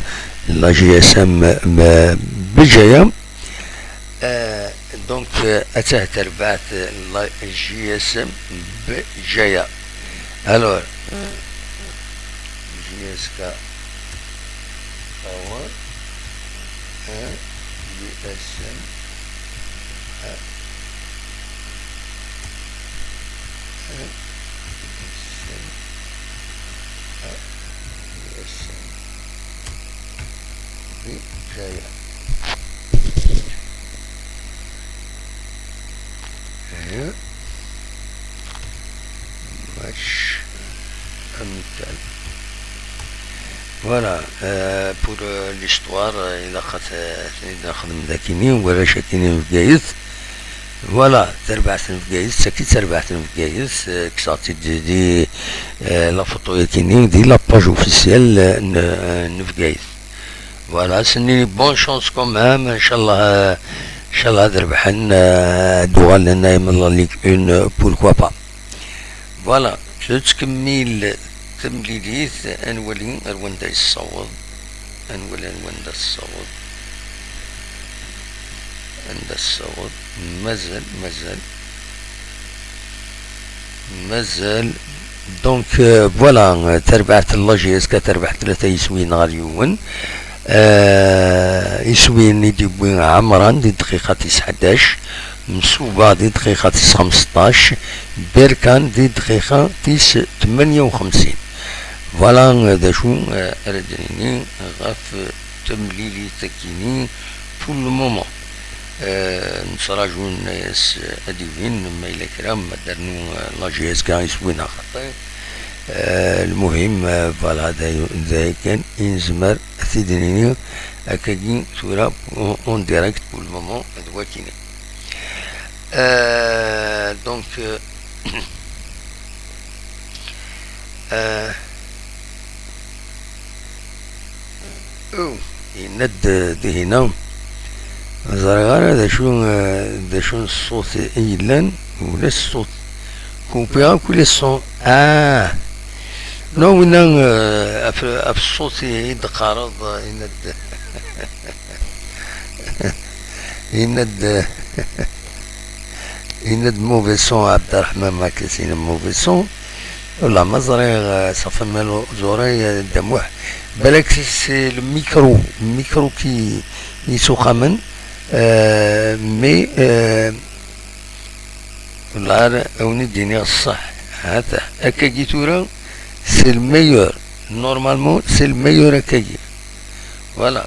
la J S M, euh, Béjaïa, euh, donc, euh, attah terbaɛt, euh, la J S M Béjaïa. Alors, J S K Power, euh, U S M, euh, euh, U S M, euh, U S M. Oui, ça y est. Hein? Match amical. Voilà, euh, pour, euh, l'histoire, euh, ilaq ad, euh, ad nexdem d akini, warrac akini n Bgayet. Voilà, tarbaɛt n Bgayet, tagi d tarbaɛt n Bgayet, euh, kkseɣ-tt-id di, euh, la photo-yakini, di la page officielle, euh, n, euh, n Bgayet. Voilà, c'est une bonne chance quand même. Inchallah, euh, inchallah, ad rebḥen, euh, ad uɣalen la Ligue un, euh, pourquoi pas. Voilà, tettkemmil temlilit, ad nwali ar wanda yessaweḍ, ad nwali ar wanda tessaweḍ, anda tessaweḍ, mazal, mazal. Mazal. Donc, euh, voilà, euh, tarbaɛt n la J S K terbeḥ tlata yiswiyen ɣer yiwen. Euh, iswiyen i d-yewwi Ɛemran di dqiqa tis ḥdac. Msuba di dqiqa tis xemseṭṭac, Berkan di dqiqa tis tmanya u xemsin. Voilà, eh, d acu, eh, ara d-nini ɣef temlilit-agi-ni pour le moment. Eh, nettraǧu, eh, ad d-ibin ma yella kra, ma d-ternu, eh, la J S K iswi neɣ xaṭi. Eh, lmuhim, eh, voilà, d ay-, d aya kan i nezmer ad t-id-nini akkagi tura en, en direct pour le moment d wakini. Euh, donc, euh, euh, oh, yenna-d, euh, dihin-a, ur ẓriɣ ara d acu, euh, d acu n ṣṣut i yellan, ulac ṣṣut. Kupiɣ akk les sons. Ah! Non, winna, euh, ɣef, ɣef ṣṣut i, i d-teqqareḍ, euh, yenna-d. Yenna-d, yenna-d mauvais son, Abderrahman Makis, yenna mauvais son. Wallah, ma ẓriɣ, eh, ça fait mal aux oreilles, eh, Dda Muḥ. Balak c'est, c'est le micro, le micro qui, i yesxuqamen, eh, mais, eh, wallah, ara awen-id-iniɣ ṣṣeḥ. Hata, akkagi tura, c'est le meilleur. Normalement, c'est le meilleur akkagi. Voilà.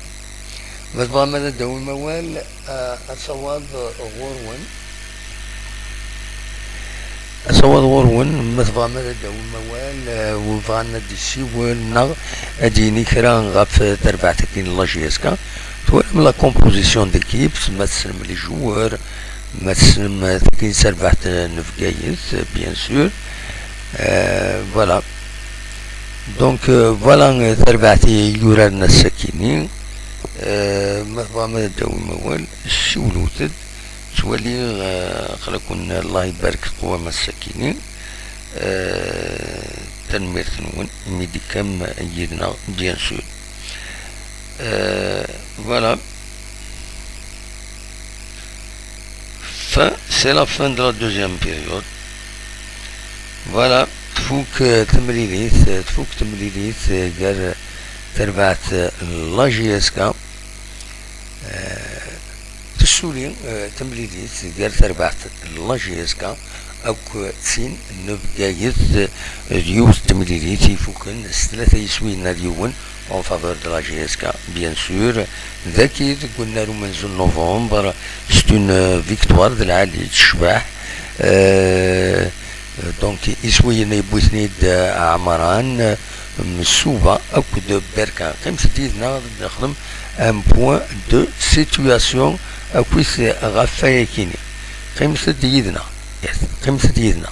Ma tebɣam ad d-tawim awal, ah, asawaḍ ɣur-wen. Asawaḍ ɣur-wen, ma tebɣam ad d-tawim awal, ah, win bɣan ad d-isiwel neɣ ad d-yini kra ɣef terbaɛt-agi n la J S K. Twalam la composition d'équipe, ma tessnem les joueurs, ma tessnem tagi n terbaɛt n Bgayet, bien sûr. Euh, voilà. Donc, euh, voilà, euh, tarbaɛt i yuraren ass-agi-ni. Euh, ma tebɣam ad d-tawim awal, siwlet-d. Ttwaliɣ, euh, aql-aken, Allah ibarek, qwam ass-agi-ni. Euh, tanemmirt-nwen, imi d-tekkam yid-neɣ, bien sûr. Euh, voilà. Fin, c'est la fin de la deuxième période. Voilà, tfuk, euh, temlilit, euh, tfuk temlilit, euh, gar terbaɛt, euh, la J S K, euh, tessuli, euh, temlilit gar terbaɛt la J S K akked tin n Bgayet, euh, d yiwet temlilit ifuken s tlata yiswiyen ar yiwen en faveur de la J S K, bien sûr. Daki, deg unnar umenzu n novembre, c'est une victoire d lɛali, tecbeḥ. Euh, donc, iswiyen yewwi-ten-id, euh, Ɛemran, euh, Msuba akked Berkan. Qqimet-d yid-neɣ ad nexdem un point de situation akkit ɣef wayakini. Qqimet-d yid-neɣ. Yes, qqimet-d yid-neɣ.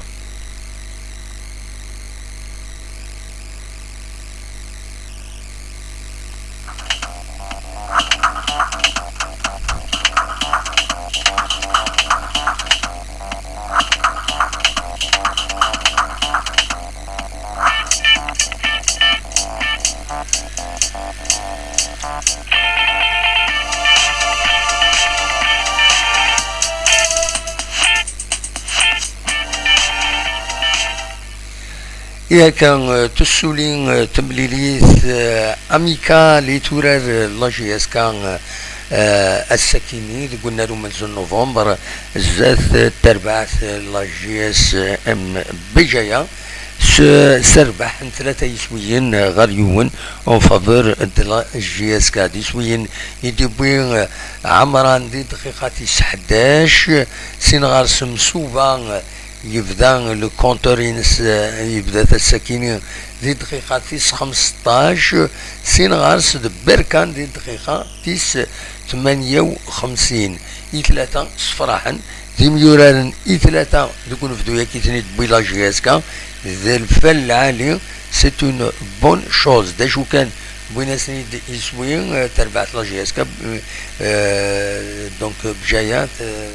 Yak, euh, tessuli, euh, temlilit, euh, amicale i turar, euh, la J S K, euh, euh, ass-akini deg unnar umenzu n novembre, zdat, euh, terbaɛt, euh, la J S M Bjaya, s, s rrbeḥ n tlata yiswiyen, euh, ɣer yiwen en faveur de la J S K. D iswiyen i d-yewwi, euh, Ɛemran di dqiqa tis ḥdac, sin ɣer-s Msuba, euh, yebda le compteur-ines, euh, yebda-t ass-akini di dqiqa tis xemseṭṭac, sin ɣer-s d Berkan di dqiqa tis tmanya u xemsin. I tlata sefraḥen, d imyuraren i tlata deg unebdu-yaki i ten-id-tewwi la J S K, d lfal lɛali, c'est une bonne chose. D acu kan, wwin-asen-id iswi, euh, terbaɛt la J S K, euh, donc, Bjaya, euh,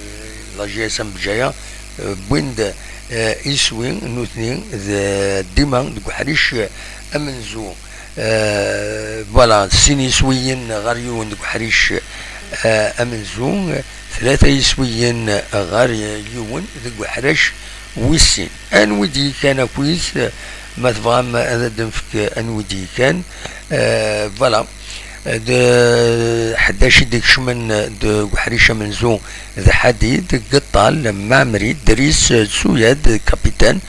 la J S M Bjaya, euh, wwin-d, euh, iswi, nutni, d, dima deg uḥric, euh, amenzu. Euh, voilà, sin iswiyen ɣer yiwen deg uḥric, euh, amenzu, tlata iswiyen ɣer yiwen deg uḥric wis sin. Anwi d-yekkan akkit, ma tebɣam ad d-nefk anwi d-yekkan, euh, voilà. d ḥdac i d-ikecmen deg uḥric amenzu d Ḥadid, Geṭṭal, Mɛemri, Dris, Suyad, Kapitan,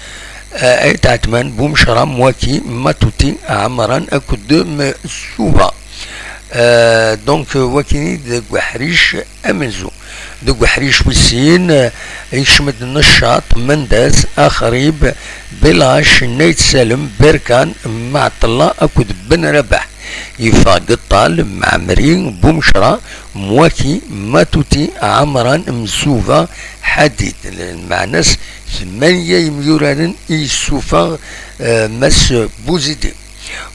Ayt Ɛetman, Bumecra, Mwaki, Matuti, Ɛemran akked Msuba. Euh, donc, euh, wakini deg uḥric amenzu. Deg uḥric wis sin, euh, yekcem-d Neccaṭ, Mendas, Axrib, Bilac, Nayt Salem, Berkan, Mɛeṭṭella akked Ben Rabaḥ. Yeffeɣ Geṭṭal, Mɛemri, Bumecra, Mwaki, Matuti, Ɛemran, Msuba, Ḥadid. Lmeɛna-s, tmanya yemyuraren i yessufeɣ, euh, Mass Buzidi.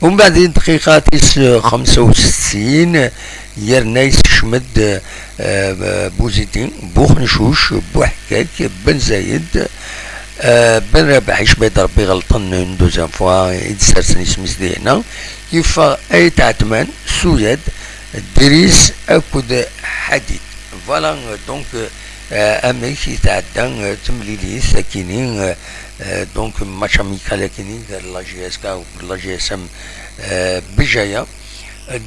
Umbeɛd di dqiqa tis xemsa u settin, yerna yessekcem-d, eh, Buzidi, Buxencuc, Buḥkak, Ben Zayed, eh, Ben Rabaḥ, icba-d Rebbi ɣelṭen une deuxième fois, i d-sersen isem-is dinna. Yeffeɣ Ayt Ɛetman, Suyad, Dris akked Ḥadid. Voilà, donc, euh, amek i tɛedda, euh, temlilit akini, euh, euh, donc match amical akini, la J S K ou la G S M, euh, Béjaïa.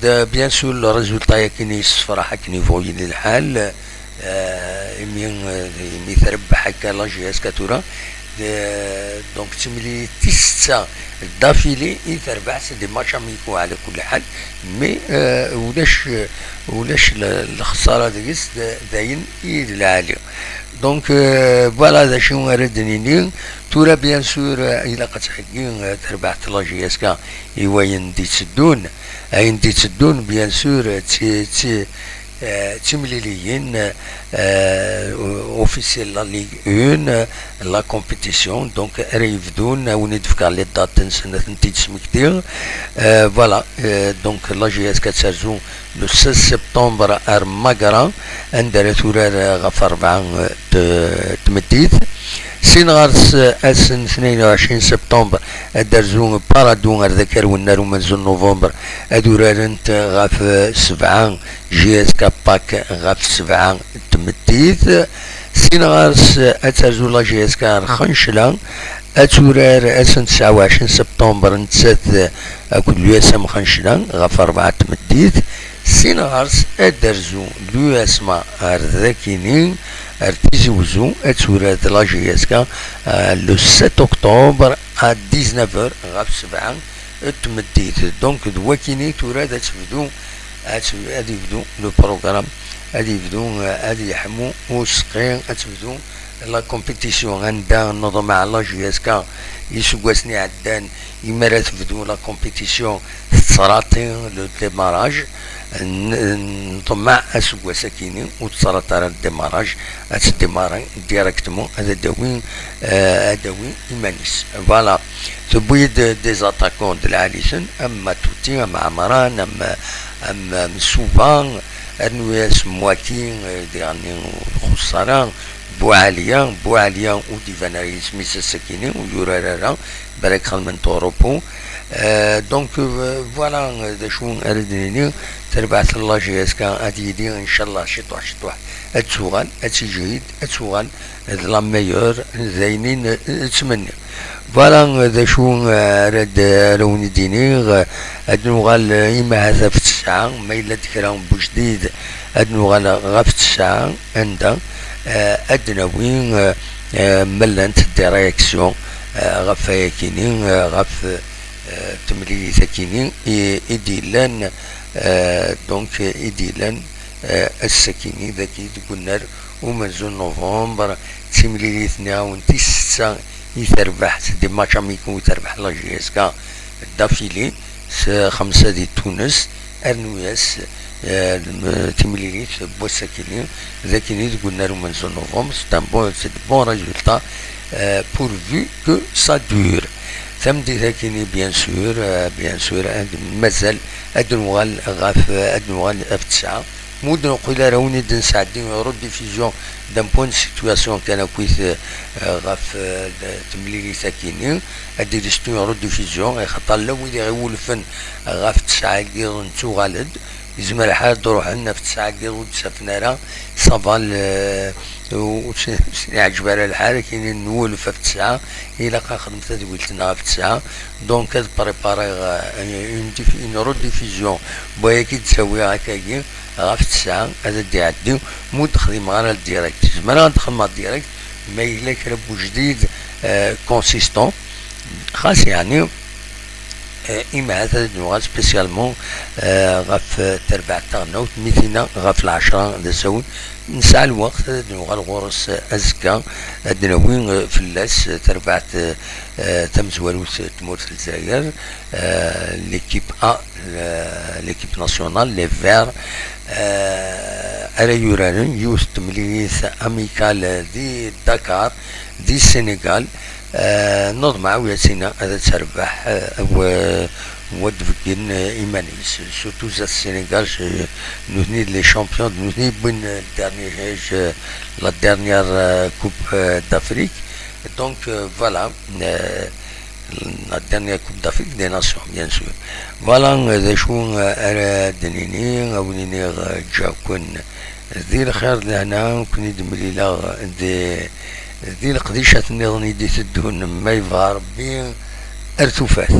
De, bien sûr, le résultat akini yessefraḥ akken yebɣu yili lḥal, euh, imi, euh, imi trebbeḥ akka la J S K tura. De, donc, d timlilit tis setta d'affilée i terbeḥ, c'est des matchs amicaux ɛla kulli ḥal, mais, euh, ulac, ulac le, lexsara deg-s, d, d ayen i d lɛali. Donc, euh, voilà, d acu ara d-nini. Tura, bien sûr, euh, ilaq ad tḥeggi, euh, terbaɛt la J S K i wayen d-itteddun. Ayen d-itteddun, bien sûr, euh, d ti-, d ti-, euh, d timliliyin, euh, officiel la Ligue un, euh, la compétition. Donc, ara yebdun, ad wen-id-fkeɣ les dates-nsen, ad tent-id-smektiɣ. Euh, voilà, euh, donc la J S K ad terzu le seize septembre ar Magra, anda ara turar, euh, ɣef rebɛa, euh, t-, tmeddit. Sin ɣer-s, euh, ass n tnayen u ɛecrin septembre, ad d-terzu Parado ar Dakar wennar umenzu n novembre, ad urarent ɣef, euh, sebɛa, J S K Pak ɣef sebɛa tmeddit. Sin ɣer-s, euh, ad terzu la J S K ar Xencla, ad turar ass n tesɛa u ɛecrin septembre nettat, euh, akked l'U S M Xencla ɣef rebɛa tmeddit. Sin ɣer-s ad d-terzu l'U S M ar dakini, ar Tizi Wezzu, ad turar d la J S K, euh, le sept octobre à dix-neuf heures ɣef sebɛa n tmeddit. Donc, d wakini tura ad tebdu, ad teb-, ad yebdu le programme, ad yebdu, euh, ad yeḥmu useqqi, ad tebdu la compétition, anda neḍmeɛ la J S K iseggasen iɛeddan, imi ara tebdu la compétition, tettṛaṭi le démarrage. N-, nḍemmeɛ aseggas akini ur tettṛaṭi ara le démarrage, ad tdémarri directement, ad d-tawi, euh, ad d-tawi iman-is. Voilà. Tewwi-d des attaquants d lɛali-sen, am Matuti, am Ɛemran, am, am, am Suba, rnu-yas Mwaki, euh, diɣenni ur txuṣṣ ara, Buɛaliya, Buɛaliya ur d-iban ara yisem-is ass-akini, ur yurar ara, balak xedmen-t au repos. Euh, donc, euh, voilà, euh, d acu ara d-nini, tarbaɛt n la J S K ad yili, incallah, ciṭuḥ, ciṭuḥ, ad tuɣal, ad tiǧhid, ad tuɣal d la meilleure, d ayen i n-, nettmenni. Voilà, euh, d acu, euh, ara d-, ara wen-d-iniɣ, euh, ad nuɣal, euh, imahat ɣef tesɛa, ma yella-d kra n wejdid, ad nuɣal ɣef tesɛa, anda, euh, ad d-nawi, euh, euh, ma llant des réactions, euh, ɣef wayakini, euh, ɣef, euh, temlilit akini i, i d-yellan, euh, donc, i d-yellan, euh, ass-akini, dagi deg unnar umenzu n novembre, d timlilit-nni tis setta i terbeḥ, c'est des matchs amicaux i terbeḥ la J S K d'affilée, s xemsa di Tunes, rnu-yas, euh, timlilit n wass-akini, d akini deg unnar umenzu n novembre, c'est un bon, c'est de bons résultats, euh, pourvu que ça dure. Tameddit-akini, bien sûr, euh, bien sûr, ad, mazal ad nuɣal ɣef, ad nuɣal ɣef tesɛa. Mudden uqil ara win i d-nesɛeddi rediffusion d'un point de situation kan akkit, euh, ɣef, euh, temlilit-akini. Ad d-restun rediffusion, axaṭer llan wid i ɣ-iwulfen ɣef tesɛa-agi ntuɣal-d. Yezmer lḥal ad d-ruḥen ɣef ttesɛa n yiḍ ur d-ttafen ara, ça va, ur sen-iɛǧeb ara lḥal, akken nwulef ɣef ttesɛa, ilaq ad nexdem tadwilt-nneɣ ɣef ttesɛa. Donc ad préparer, euh, une diff-, une rediffusion n wayagi d-ttawiɣ akkagi ɣef ttesɛa, ad d-iɛeddi, mu d-xdimeɣ ara le direct. Zemreɣ ad xedmeɣ direct, ma yella kra n ujdid, euh, consistant, xas yeɛni, euh, imahat ad nuɣal spécialement, euh, ɣef, euh, terbaɛt taɣelnawt, mi tina ɣef lɛecṛa d asawen. Nesɛa lweqt ad nuɣal ɣur-s, euh, azekka, ad d-nawi, euh, fell-as, euh, terbaɛt, euh, euh, tamezwarut n tmurt n Lezzayer, euh, l'équipe A, euh, l'équipe nationale, les Verts, euh, ara yuraren yiwet n temlilit amicale di Dakar, di Sénégal. Euh, neḍmeɛ wi ad tina ad terbeḥ, euh, wa, wa d-beggen, euh, iman-is. Surtout zdat Sénégal, c'est, nutni d les champions, nutni wwin, euh, le dernier, euh, la dernière, euh, Coupe, euh, d'Afrique. Donc, euh, voilà, euh, la dernière Coupe d'Afrique des Nations, bien sûr. Voilà, euh, d acu, euh, ara d-nini, ad wen-iniɣ, euh, ǧǧiɣ-ken di lxir d lehna, ken-id mlileɣ di, di leqdicat nniḍen i d-iteddun, ma yebɣa Rebbi, ar tufat.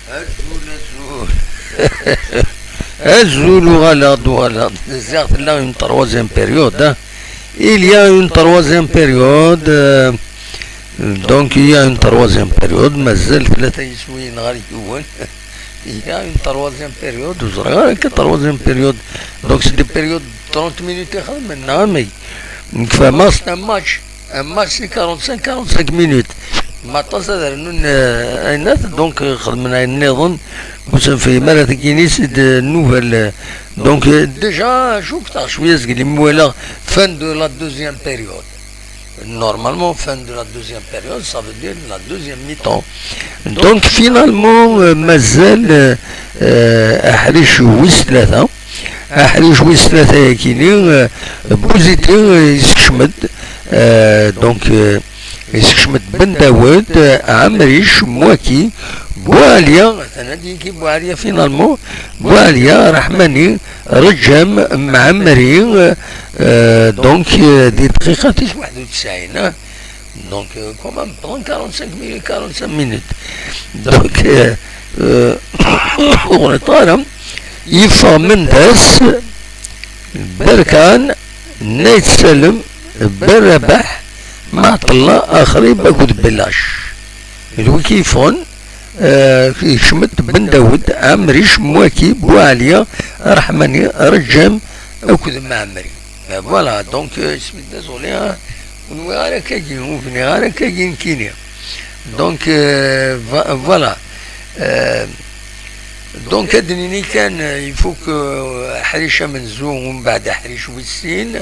Azul, azul. Azul, uɣaleɣ-d, uɣaleɣ-d. Ziɣ tella une troisième période, hein. Il y a une troisième période, euh, donc il y a une troisième période, mazal tlata yiswiyen ɣer yiwen. Il y a une troisième période, ur ẓriɣ ara akka troisième période. Donc c'est des périodes de trente minutes i xedmen, neɣ amek? Nekk fehmeɣ c'est un match. Un match c'est quarante-cinq, quarante-cinq minutes. Ma aṭas ad rnun, euh, ayennat, donc, euh, xedmen ayen nniḍen. Ur s-nefhim ara tagini, c'est de nouvelle, euh, donc, euh, déjà, cukteɣ cwiya seg limi walaɣ fin de la deuxième période. Normalement, fin de la deuxième période, ça veut dire la deuxième mi-temps. Donc, finalement, euh, mazal, euh, euh, aḥric wis tlata. Aḥric wis tlata yakini, euh, Bouzidi, euh, yessekcem-d, euh, donc, euh, yessekcem-d Ben Dawed, euh, Amric, Mouaki, Boualia, atan ad d-yekki Boualia finalement, Boualia, Rahmani, Redjem, Mɛemmri, euh, euh, donc, euh, di dqiqa tis waḥed u tesɛin, hein. Donc, euh, quand même, pendant quarante-cinq minutes, quarante-cinq minutes. Donc, euh, euh, ur ɣriɣ ara. Yeffeɣ Mendas, Berkan, Nayt Salem, Ben Rabaḥ, Maɛṭella, Axrib akked Belac. D wi k-yeffɣen, euh, yekcem-d Ben Dawed, Amric, Mouaki, Boualia, Rahmani, Redjem akked Mɛemmri. Euh, voilà, donc, euh, je suis désolé, hein. Ur nwiɣ ara akkagi, ur bniɣ ara akkagi nekkini. Donc, euh, va-, voilà. Euh, donc, ad d-nini kan, euh, il faut que, euh, aḥric amenzu, umbeɛd aḥric wis sin,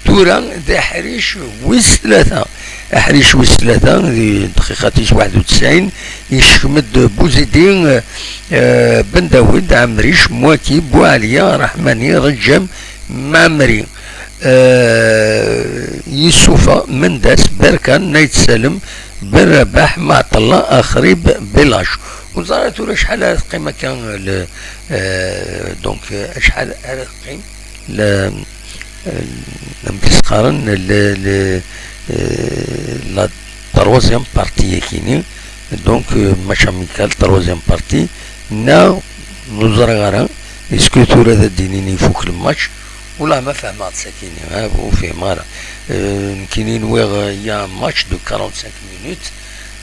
tura d aḥric wis tlata. Aḥric wis tlata, di dqiqa tis waḥed u tesɛin, yeckem-d Bouzidi, euh, Ben Dawed, Amric, Mouaki, Boualia, Rahmani, Redjem, Mɛemmri, euh, yessuffeɣ Mendas, Berkan, Nayt Salem, Ben Rabaḥ, Maɛṭella, Axrib, Belac. Ur ẓriɣ ara tura acḥal ara teqqim akka, le, euh, donc, euh, acḥal ara teqqim le, euh, amek i s-qqaren, le, le, euh, la troisième partie yakini. Donc, euh, match amical, troisième partie. Neɣ, ur ẓriɣ ara, est-ce que tura ad d-inin ifuk le match? Wala ma fehmeɣ-d sakini, ha, ur fhimeɣ ara. Euh, nekkini nwiɣ, euh, il y a un match de quarante-cinq minutes,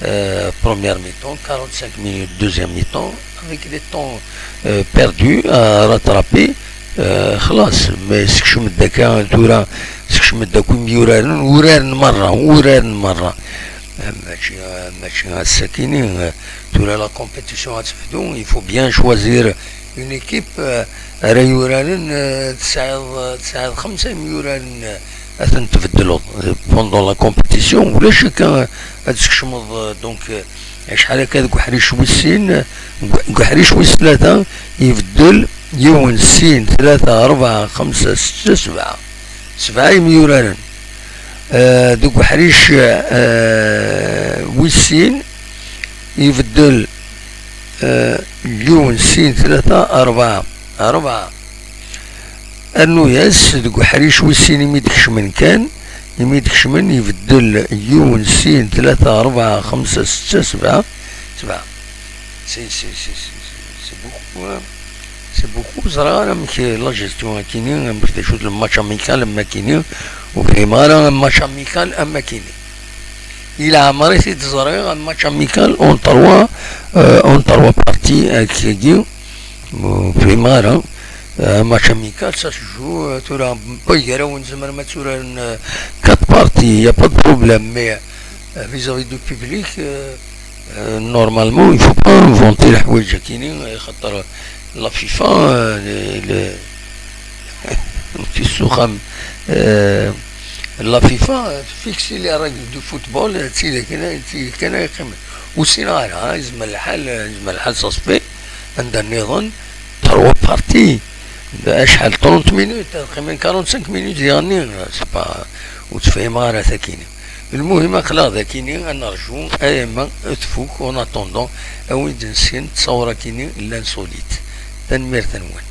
euh, première mi-temps, quarante-cinq minutes, deuxième mi-temps, avec des temps, euh, perdus à rattraper, euh, xlas, mais sekcem-d akka, tura, sekcem-d akk imyuraren, uraren merra, uraren merra. Euh, mačči, euh, mačči ass-akini, euh, tura la compétition ad tebdu, il faut bien choisir une équipe, euh, ara yuraren, euh, tesɛiḍ, tesɛiḍ xemsa imyuraren, euh, ad ten-tbeddleḍ, euh, pendant la compétition, ulac akka, euh, ad tsekcmeḍ, euh, donc, euh, acḥal akka deg uḥric wis sin, euh, deg uḥric wis tlata, ibeddel yiwen, sin, tlata, rebɛa, xemsa, setta, sebɛa. Sebɛa imyuraren. Euh, deg uḥric, euh, wis sin, ibeddel, euh, yiwen, sin, tlata, rebɛa, rebɛa. Rnu-yas deg uḥric wis sin imi d-kecmen kan, imi d-kecmen ibeddel yiwen, sin, tlata, rebɛa, xemsa, setta, sebɛa, sebɛa. C'est, c'est, c'est, c'est, c'est beaucoup, hein. C'est beaucoup. Ur ẓriɣ ara amek la gestion akini, amek d acu d le match amical am akini, ur fhimeɣ ara un match amical am akini. I leɛmer i t-id-ẓriɣ, un match amical en trois, euh, en trois parties, akkagi, ur fhimeɣ ara. Euh, un match amical, ça se joue, euh, tura, pas gar-awen, tzemrem ad turarem, euh, quatre parties, y a pas de problème, mais, euh, vis-à-vis du public, euh, euh, normalement, il faut pas inventer leḥwayeǧ akini, xaṭer la FIFA, euh, le, le, tissexxam, euh, la FIFA, euh, fixe les règles du football, euh, d tidak kan, d tidak kan ay yeqqimen. Ur ssineɣ ara, ha, yezmer lḥal, yezmer lḥal ça se fait, anda nniḍen, trois parties, acḥal, trente minutes, ad qqimen quarante-cinq minutes diɣenni, c'est pas, ur ttefhimeɣ ara takini. Lmuhim, aql-aɣ dakini, ad nerju alamma tfuk, en attendant, awi-d nsken ttṣawra-kini llan solide. Tanemmirt-nwen.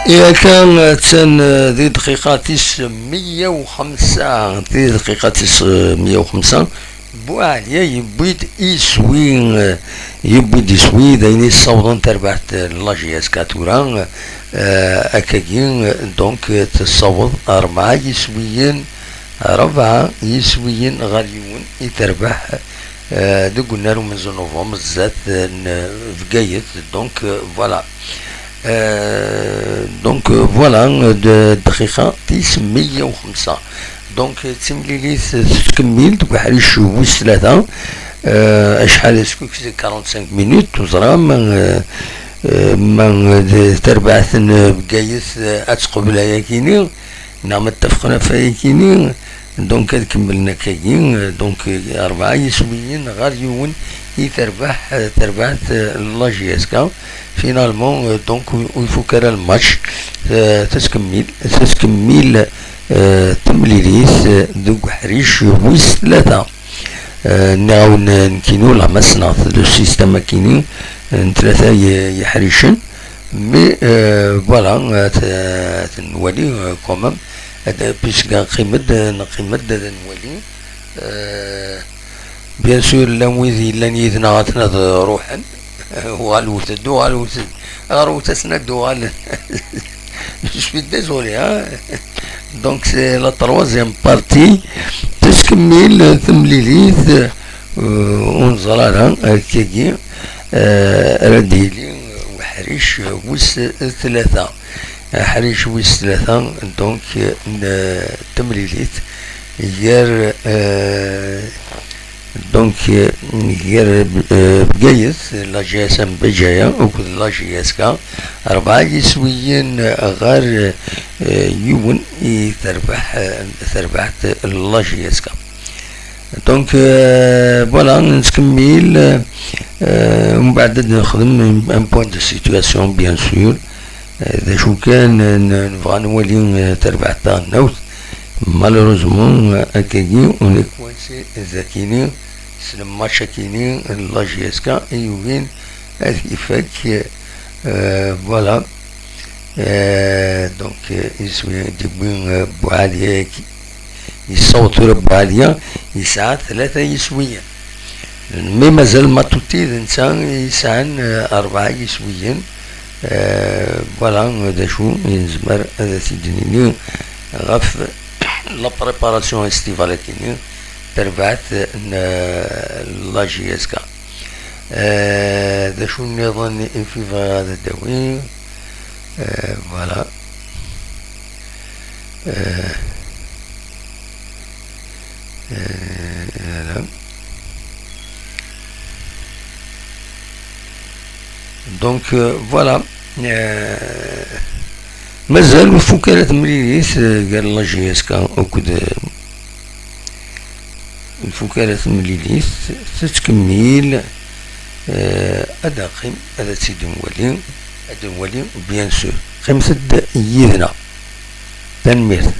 Yak attan, eh, di dqiqa tis meyya u xemsa, di dqiqa tis, eh, meyya u xemsa, Buɛliya yewwi-d iswi, eh, yewwi-d iswi, d ayen yessawḍen tarbaɛt, eh, n la J S K tura, eh, akkagi, eh, donc, eh, tessaweḍ rebɛa yiswiyen, rebɛa yiswiyen ɣer yiwen i terbeḥ, eh, deg unnar umenzu n November zdat, eh, n Bgayet, donc, eh, voilà. Euh, donc, euh, voilà, d-, dqiqa tis meyya u xemsa. Donc, euh, d timlilit tettkemmil deg uḥric wis tlata. Euh, acḥal, est-ce que c'est quarante-cinq minutes, ur ẓriɣ ma, euh, euh, ma, euh, d-, tarbaɛt n Bgayet, euh, ad teqbel ayakini, neɣ ma ttafqen ɣef ayakini, donc ad kemmlen akkagi, euh, donc, euh, rebɛa yiswiyen ɣer yiwen i terbeḥ, euh, terbaɛt, euh, la J S K. Finalement, euh, donc, ur, ur ifuk ara lmatch, euh, tettkemmil, tettkemmil, euh, temlilit, euh, deg uḥric wis tlata. Euh, nniɣ-awen, euh, nekkini ula ma ssneɣ-t le système akini, euh, n tlata y-, yeḥricen, mais, euh, voilà, euh, t-, euh, nwali, euh, quand même, euh, puisque neqqim-d, neqqim-d ad nwali, euh, bien sûr, llan wid yellan yid-neɣ aten ad ruḥen. Uɣal wet-d, uɣal wet-d. Ɣer wet-asen ad d-uɣalen. Je suis désolé, hein. Donc, c'est la troisième partie. Tettkemmil temlilit, euh, ur neẓri ara, akkagi, euh, ara d-yili uḥric wis tlata. Aḥric wis tlata, donc, n temlilit gar, euh, donc, euh, gar, euh, Bgayet, la G S M Bgaya, akked la G S K, rebɛa yiswiyen ɣer, euh, yiwen i terbeḥ, euh, terbeḥt la G S K. Donc, euh, voilà, nettkemmil, euh, mbeɛd ad nexdem un point de situation, bien sûr. Euh, d acu kan, euh, n-, nebɣa nwali, euh, tarbaɛt taɣelnawt. Malheureusement, euh, akkagi, on est coincé dakini, s le match akini, la G S K, i yugin ad ifak, euh, voilà. Euh, donc, euh, iswi d-yewwi, euh, Buɛaliya, yessaweḍ tura Buɛaliya, yesɛa tlata yiswiyen. Mi mazal Matuti d netta i yesɛan, eh, rebɛa yiswiyen. Eh, voilà, d acu i nezmer ad t-id-nini ɣef la préparation estivale akini, tarbaɛt n, eh, la G S K. Eh, d acu nniḍen i fi bɣiɣ ad d-awiɣ? Eh, voilà. Eh, eh, voilà. Donc, euh, voilà. Euh, Mazal ur tfuk ara temlilit, eh, gar la J S K akked, eh, ur tfuk ara temlilit, tettkemmil, eh, ad d-neqqim, ad tt-id-nwali, ad nwali, bien sûr. Qqimet-d yid-neɣ. Tanemmirt.